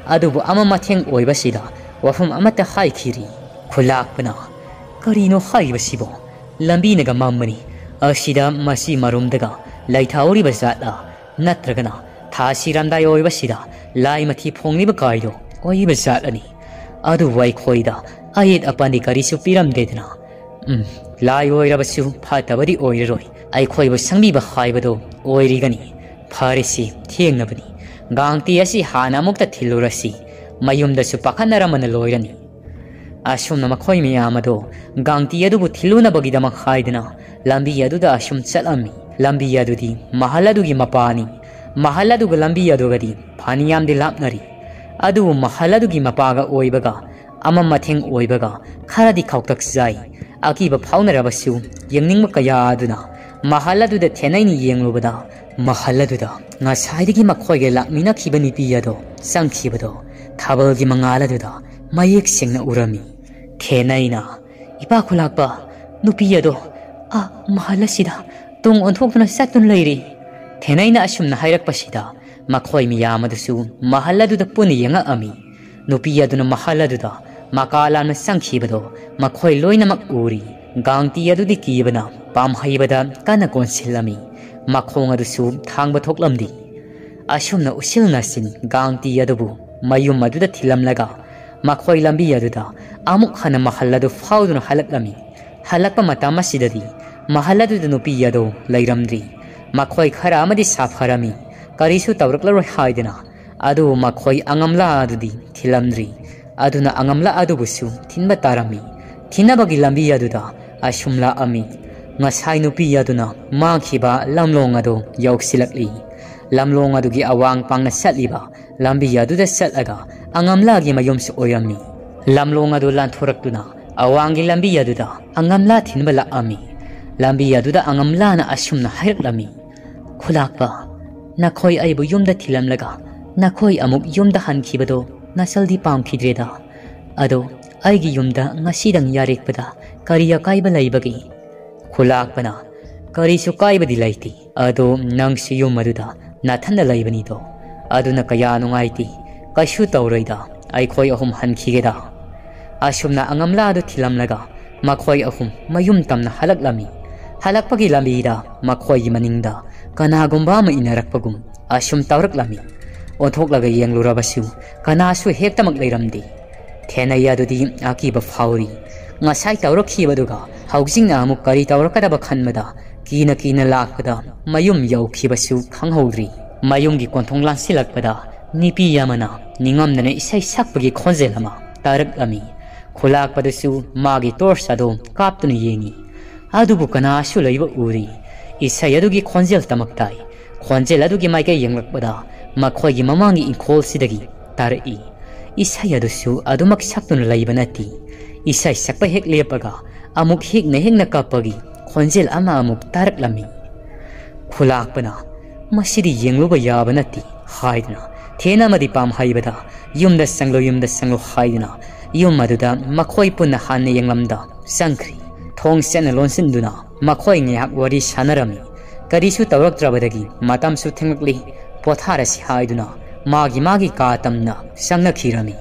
ꯑꯗꯨꯕꯨ ꯑꯃ ꯃꯊꯦꯡ ꯑꯣꯏꯕꯁꯤꯗ ꯋꯥꯐꯝ ꯑꯃꯠꯇ ꯍꯥꯏꯈꯤꯔꯤ꯫ ꯈꯨꯂꯥꯛꯄꯅ, "ꯀꯔꯤꯅꯣ ꯍꯥꯏꯔꯤꯕꯁꯤꯕꯣ? ꯂꯝꯕꯤꯅꯒ ꯃꯝꯕꯅꯤ꯫ ꯑꯁꯤꯗ ꯃꯁꯤ ꯃꯔꯨꯝꯗꯒ ꯂꯩꯊꯍꯧꯔꯤꯕ ꯖꯥꯠꯂ? ꯅꯠꯇ꯭ꯔꯒꯅ ꯊꯥ ꯁꯤꯔꯝꯗꯥꯏ ꯑꯣꯏꯕꯁꯤꯗ ꯂꯥꯏ ꯃꯊꯤ ꯐꯣꯡꯂꯤꯕ ꯀꯥꯏꯗꯣ ꯑꯣꯏꯕ ꯖꯥꯠꯂꯅꯤ? ꯑꯗꯨꯕꯨ ꯑꯩꯈꯣꯏꯗ ꯑꯌꯦꯠ ꯑꯄꯟꯗꯤ ꯀꯔꯤꯁꯨ ꯄꯤꯔꯝꯗꯦꯗꯅ꯫ ꯎꯝ, ꯂꯥꯏ ꯑꯣꯏꯔꯕꯁꯨ ꯐꯠꯇꯕꯗꯤ ꯑꯣꯏꯔꯔꯣꯏ꯫ ꯑꯩꯈꯣꯏꯕꯨ ꯁꯪꯕꯤꯕ ꯍꯥꯏꯕꯗꯣ ꯑꯣꯏꯔꯤꯒꯅꯤ꯫ ꯐꯔꯦꯁꯤ, ꯊꯦꯡꯅꯕꯅꯤ꯫ ꯒꯥꯡꯇꯤ ꯑꯁꯤ ꯍꯥꯟꯅ ꯑꯃꯨꯛꯇ ꯊꯤꯜꯂꯨꯔꯁꯤ꯫ ꯃꯌꯨꯝꯗꯁꯨ ꯄꯥꯈꯠꯅꯔꯝꯃꯅ ꯂꯣꯏꯔꯅꯤ꯫" ꯑꯁꯨꯝꯅ ꯃꯈꯣꯏ ꯃꯌꯥꯝ ꯑꯗꯨ ꯒꯥꯡꯇꯤ ꯑꯗꯨꯕꯨ ꯊꯤꯜꯂꯨꯅꯕꯒꯤꯗꯃꯛ ꯍꯥꯏꯗꯨꯅ ꯂꯝꯕꯤ ꯑꯗꯨꯗ ꯑꯁꯨꯝ ꯆꯠꯂꯝꯃꯤ꯫ ꯂꯝꯕꯤ ꯑꯗꯨꯗꯤ ꯃꯍꯜ ꯑꯗꯨꯒꯤ ꯃꯄꯥꯅꯤ꯫ ꯃꯍꯜ ꯑꯗꯨꯒ ꯂꯝꯕꯤ ꯑꯗꯨꯒꯗꯤ ꯐꯅꯌꯥꯝꯗꯤ ꯂꯥꯞꯅꯔꯤ꯫ ꯑꯗꯨꯕꯨ ꯃꯍꯜ ꯑꯗꯨꯒꯤ ꯃꯄꯥꯒ ꯑꯣꯏꯕꯒ ꯑꯃ ꯃꯊꯦꯡ ꯑꯣꯏꯕꯒ ꯈꯔꯗꯤ ꯈꯧꯇꯛ ꯆꯥꯏ꯫ ꯑꯀꯤꯕ ꯐꯥꯎꯅꯔꯕꯁꯨ ꯌꯦꯡꯅꯤꯡꯕ ꯀꯌꯥ ꯑꯗꯨꯅ ꯃꯍꯜ ꯑꯗꯨꯗ ꯊꯦꯟꯅꯩꯅ ꯌꯦꯡꯂꯨꯕꯗ, ꯃꯍꯜ ꯑꯗꯨꯗ ꯉꯁꯥꯏꯗꯒꯤ ꯃꯈꯣꯏꯒ ꯂꯥꯛꯃꯤꯟꯅꯈꯤꯕ ꯅꯨꯄꯤ ꯑꯗꯣ ꯆꯪꯈꯤꯕꯗꯣ ꯊꯥꯕꯜꯒꯤ ꯃꯉꯥꯜ ꯑꯗꯨꯗ ꯃꯌꯦꯛ ꯁꯦꯡꯅ ꯎꯔꯝꯃꯤ꯫ ꯊꯦꯟꯅꯩꯅ, "ꯏꯄꯥ ꯈꯨꯂꯥꯛꯄ, ꯅꯨꯄꯤ ꯑꯗꯣ ꯑꯥ ꯃꯍꯜ ꯑꯁꯤꯗ ꯇꯨꯡ ꯑꯣꯟꯊꯣꯛꯇꯨꯅ ꯆꯠꯇꯨꯅ ꯂꯩꯔꯤ꯫" ꯊꯦꯟꯅꯩꯅ ꯑꯁꯨꯝꯅ ꯍꯥꯏꯔꯛꯄꯁꯤꯗ ꯃꯈꯣꯏ ꯃꯤꯌꯥꯝ ꯑꯗꯨꯁꯨ ꯃꯍꯜ ꯑꯗꯨꯗ ꯄꯨꯟꯅ ꯌꯦꯡꯉꯛꯑꯝꯃꯤ꯫ ꯅꯨꯄꯤ ꯑꯗꯨꯅ ꯃꯍꯜ ꯑꯗꯨꯗ ꯃꯀꯥ ꯂꯥꯝꯅ ꯆꯪꯈꯤꯕꯗꯣ ꯃꯈꯣꯏ ꯂꯣꯏꯅꯃꯛ ꯎꯔꯤ꯫ ꯒꯥꯡꯇꯤ ꯑꯗꯨꯗꯤ ꯀꯤꯕꯅ ꯄꯥꯝꯍꯩꯕꯗ ꯀꯟꯅ ꯀꯣꯟꯁꯤꯜꯂꯝꯃꯤ꯫ ꯃꯈꯣꯡ ꯑꯗꯨꯁꯨ ꯊꯥꯡꯕ ꯊꯣꯛꯂꯝꯗꯦ꯫ ꯑꯁꯨꯝꯅ ꯎꯁꯤꯜ ꯅꯥꯁꯤꯟ ꯒꯥꯡꯇꯤ ꯑꯗꯨꯕꯨ ꯃꯌꯨꯝ ꯑꯗꯨꯗ ꯊꯤꯜꯂꯝꯂꯒ ꯃꯈꯣꯏ ꯂꯝꯕꯤ ꯑꯗꯨꯗ ꯑꯃꯨꯛ ꯍꯟꯅ ꯃꯍꯜ ꯑꯗꯨ ꯐꯥꯎꯗꯨꯅ ꯍꯜꯂꯛꯂꯝꯃꯤ꯫ ꯍꯜꯂꯛꯄ ꯃꯇꯝ ꯑꯁꯤꯗꯗꯤ ꯃꯍꯜ ꯑꯗꯨꯗ ꯅꯨꯄꯤ ꯑꯗꯨ ꯂꯩꯔꯝꯗ꯭ꯔꯤ꯫ ꯃꯈꯣꯏ ꯈꯔ ꯑꯃꯗꯤ ꯁꯥꯐꯔꯝꯃꯤ, ꯀꯔꯤꯁꯨ ꯇꯧꯔꯛꯂꯔꯣꯏ ꯍꯥꯏꯗꯨꯅ꯫ ꯑꯗꯨꯕꯨ ꯃꯈꯣꯏ ꯑꯉꯝꯂꯥ ꯑꯗꯨꯗꯤ ꯊꯤꯜꯂꯝꯗ꯭ꯔꯤ꯫ ꯑꯗꯨꯅ ꯑꯉꯝꯂꯥ ꯑꯗꯨꯕꯨꯁꯨ ꯊꯤꯟꯕ ꯇꯥꯔꯝꯃꯤ꯫ ꯊꯤꯟꯅꯕꯒꯤ ꯂꯝꯕꯤ ꯑꯗꯨꯗ ꯑꯁꯨꯝ ꯂꯥꯛꯑꯝꯃꯤ꯫ ꯉꯁꯥꯏ ꯅꯨꯄꯤ ꯑꯗꯨꯅ ꯃꯥꯡꯈꯤꯕ ꯂꯝꯂꯣꯡ ꯑꯗꯨ ꯌꯧꯁꯤꯜꯂꯛꯂꯤ꯫ ꯂꯝꯂꯣꯡ ꯑꯗꯨꯒꯤ ꯑꯋꯥꯡ ꯄꯥꯡꯅ ꯆꯠꯂꯤꯕ ꯂꯝꯕꯤ ꯑꯗꯨꯗ ꯆꯠꯂꯒ ꯑꯉꯝꯂꯥꯒꯤ ꯃꯌꯨꯝꯁꯨ ꯑꯣꯏꯔꯝꯃꯤ꯫ ꯂꯝꯂꯣꯡ ꯑꯗꯨ ꯂꯥꯟꯊꯣꯔꯛꯇꯨꯅ ꯑꯋꯥꯡꯒꯤ ꯂꯝꯕꯤ ꯑꯗꯨꯗ ꯑꯉꯝꯂꯥ ꯊꯤꯟꯕ ꯂꯥꯛꯑꯝꯃꯤ꯫ ꯂꯝꯕꯤ ꯑꯗꯨꯗ ꯑꯉꯝꯂꯥꯅ ꯑꯁꯨꯝꯅ ꯍꯥꯏꯔꯛꯂꯝꯃꯤ, "ꯈꯨꯂꯥꯛꯄ, ꯅꯈꯣꯏ ꯑꯩꯕꯨ ꯌꯨꯝꯗ ꯊꯤꯜꯂꯝꯂꯒ ꯅꯈꯣꯏ ꯑꯃꯨꯛ ꯌꯨꯝꯗ ꯍꯟꯈꯤꯕꯗꯣ ꯅꯆꯜꯗꯤ ꯄꯥꯝꯈꯤꯗ꯭ꯔꯦꯗ꯫ ꯑꯗꯣ ꯑꯩꯒꯤ ꯌꯨꯝꯗ ꯉꯁꯤꯗꯪ ꯌꯥꯔꯦꯛꯄꯗ ꯀꯔꯤ ꯑꯀꯥꯏꯕ ꯂꯩꯕꯒꯦ?" ꯈꯨꯂꯥꯛꯄꯅ, "ꯀꯔꯤꯁꯨ ꯀꯥꯏꯕꯗꯤ ꯂꯩꯇꯦ꯫ ꯑꯗꯣ ꯅꯪꯁꯨ ꯌꯨꯝ ꯑꯗꯨꯗ ꯅꯥꯊꯟꯗ ꯂꯩꯕꯅꯤꯗꯣ꯫ ꯑꯗꯨꯅ ꯀꯌꯥ ꯅꯨꯡꯉꯥꯏꯇꯦ꯫ ꯀꯩꯁꯨ ꯇꯧꯔꯣꯏꯗ꯫ ꯑꯩꯈꯣꯏ ꯑꯍꯨꯝ ꯍꯟꯈꯤꯒꯦꯗ꯫" ꯑꯁꯨꯝꯅ ꯑꯉꯝꯂꯥꯗꯨ ꯊꯤꯜꯂꯝꯂꯒ ꯃꯈꯣꯏ ꯑꯍꯨꯝ ꯃꯌꯨꯝ ꯇꯝꯅ ꯍꯜꯂꯛꯂꯝꯃꯤ꯫ ꯍꯜꯂꯛꯄꯒꯤ ꯂꯝꯕꯤꯗ ꯃꯈꯣꯏꯒꯤ ꯃꯅꯤꯡꯗ ꯀꯅꯥꯒꯨꯝꯕ ꯑꯃ ꯏꯟꯅꯔꯛꯄꯒꯨꯝ ꯑꯁꯨꯝ ꯇꯧꯔꯛꯂꯝꯃꯤ꯫ ꯑꯣꯟꯊꯣꯛꯂꯒ ꯌꯦꯡꯂꯨꯔꯕꯁꯨ ꯀꯅꯥꯁꯨ ꯍꯦꯛꯇꯃꯛ ꯂꯩꯔꯝꯗꯦ꯫ ꯊꯦꯅꯩ ꯑꯗꯨꯗꯤ ꯑꯀꯤꯕ ꯐꯥꯎꯔꯤ꯫ ꯉꯁꯥꯏ ꯇꯧꯔꯛꯈꯤꯕꯗꯨꯒ ꯍꯧꯖꯤꯛꯅ ꯑꯃꯨꯛ ꯀꯔꯤ ꯇꯧꯔꯛꯀꯗꯕ ꯈꯟꯕꯗ ꯀꯤꯅ ꯀꯤꯅ ꯂꯥꯛꯄꯗ ꯃꯌꯨꯝ ꯌꯧꯈꯤꯕꯁꯨ ꯈꯪꯍꯧꯗ꯭ꯔꯤ꯫ ꯃꯌꯨꯝꯒꯤ ꯀꯣꯟꯊꯣꯡ ꯂꯥꯟꯁꯤꯜꯂꯛꯄꯗ ꯅꯨꯄꯤ ꯑꯃꯅ ꯅꯤꯡꯉꯝꯗꯅ ꯏꯁꯩ ꯁꯛꯄꯒꯤ ꯈꯣꯟꯖꯦꯜ ꯑꯃ ꯇꯥꯔꯛꯂꯝꯃꯤ꯫ ꯈꯨꯂꯥꯛꯄꯗꯁꯨ ꯃꯥꯒꯤ ꯇꯣꯔꯆ ꯑꯗꯨ ꯀꯥꯞꯇꯨꯅ ꯌꯦꯡꯉꯤ꯫ ꯑꯗꯨꯕꯨ ꯀꯅꯥꯁꯨ ꯂꯩꯕ ꯎꯔꯤ꯫ ꯏꯁꯩ ꯑꯗꯨꯒꯤ ꯈꯣꯟꯖꯦꯜ ꯇꯃꯛ ꯇꯥꯏ꯫ ꯈꯣꯟꯖꯦꯜ ꯑꯗꯨꯒꯤ ꯃꯥꯏꯀꯩ ꯌꯦꯡꯂꯛꯄꯗ ꯃꯈꯣꯏꯒꯤ ꯃꯃꯥꯡꯒꯤ ꯏꯪꯈꯣꯜꯁꯤꯗꯒꯤ ꯇꯥꯔꯛꯏ꯫ ꯏꯁꯩ ꯑꯗꯨꯁꯨ ꯑꯗꯨꯃꯛ ꯁꯛꯇꯨꯅ ꯂꯩꯕ ꯅꯠꯇꯦ꯫ ꯏꯁꯩ ꯁꯛꯄ ꯍꯦꯛ ꯂꯦꯞꯄꯒ ꯑꯃꯨꯛ ꯍꯦꯛꯅ ꯍꯦꯛꯅ ꯀꯞꯄꯒꯤ ꯈꯣꯟꯖꯦꯜ ꯑꯃ ꯑꯃꯨꯛ ꯇꯥꯔꯛꯂꯝꯃꯤ꯫ ꯈꯨꯂꯥꯛꯄꯅ, "ꯃꯁꯤꯗꯤ ꯌꯦꯡꯂꯨꯕ ꯌꯥꯕ ꯅꯠꯇꯦ" ꯍꯥꯏꯗꯨꯅ ꯊꯦꯅ ꯑꯃꯗꯤ ꯄꯥꯝ ꯍꯩꯕꯗ, "ꯌꯨꯝꯗ ꯆꯪꯂꯣ, ꯌꯨꯝꯗ ꯆꯪꯂꯣ" ꯍꯥꯏꯗꯨꯅ ꯌꯨꯝ ꯑꯗꯨꯗ ꯃꯈꯣꯏ ꯄꯨꯟꯅ ꯍꯥꯟꯅ ꯌꯦꯡꯂꯝꯗ ꯆꯪꯈ꯭ꯔꯤ꯫ ꯊꯣꯡ ꯆꯦꯠꯅ ꯂꯣꯟꯁꯤꯟꯗꯨꯅ ꯃꯈꯣꯏ ꯉꯥꯏꯍꯥꯛ ꯋꯥꯔꯤ ꯁꯥꯟꯅꯔꯝꯃꯤ꯫ ꯀꯔꯤꯁꯨ ꯇꯧꯔꯛꯇ꯭ꯔꯕꯗꯒꯤ ꯃꯇꯝꯁꯨ ꯊꯦꯡꯂꯛꯂꯤ, ꯄꯣꯊꯥꯔꯁꯤ ꯍꯥꯏꯗꯨꯅ ꯃꯥꯒꯤ ꯃꯥꯒꯤ ꯀꯥ ꯇꯝꯅ ꯆꯪꯅꯈꯤꯔꯝꯃꯤ꯫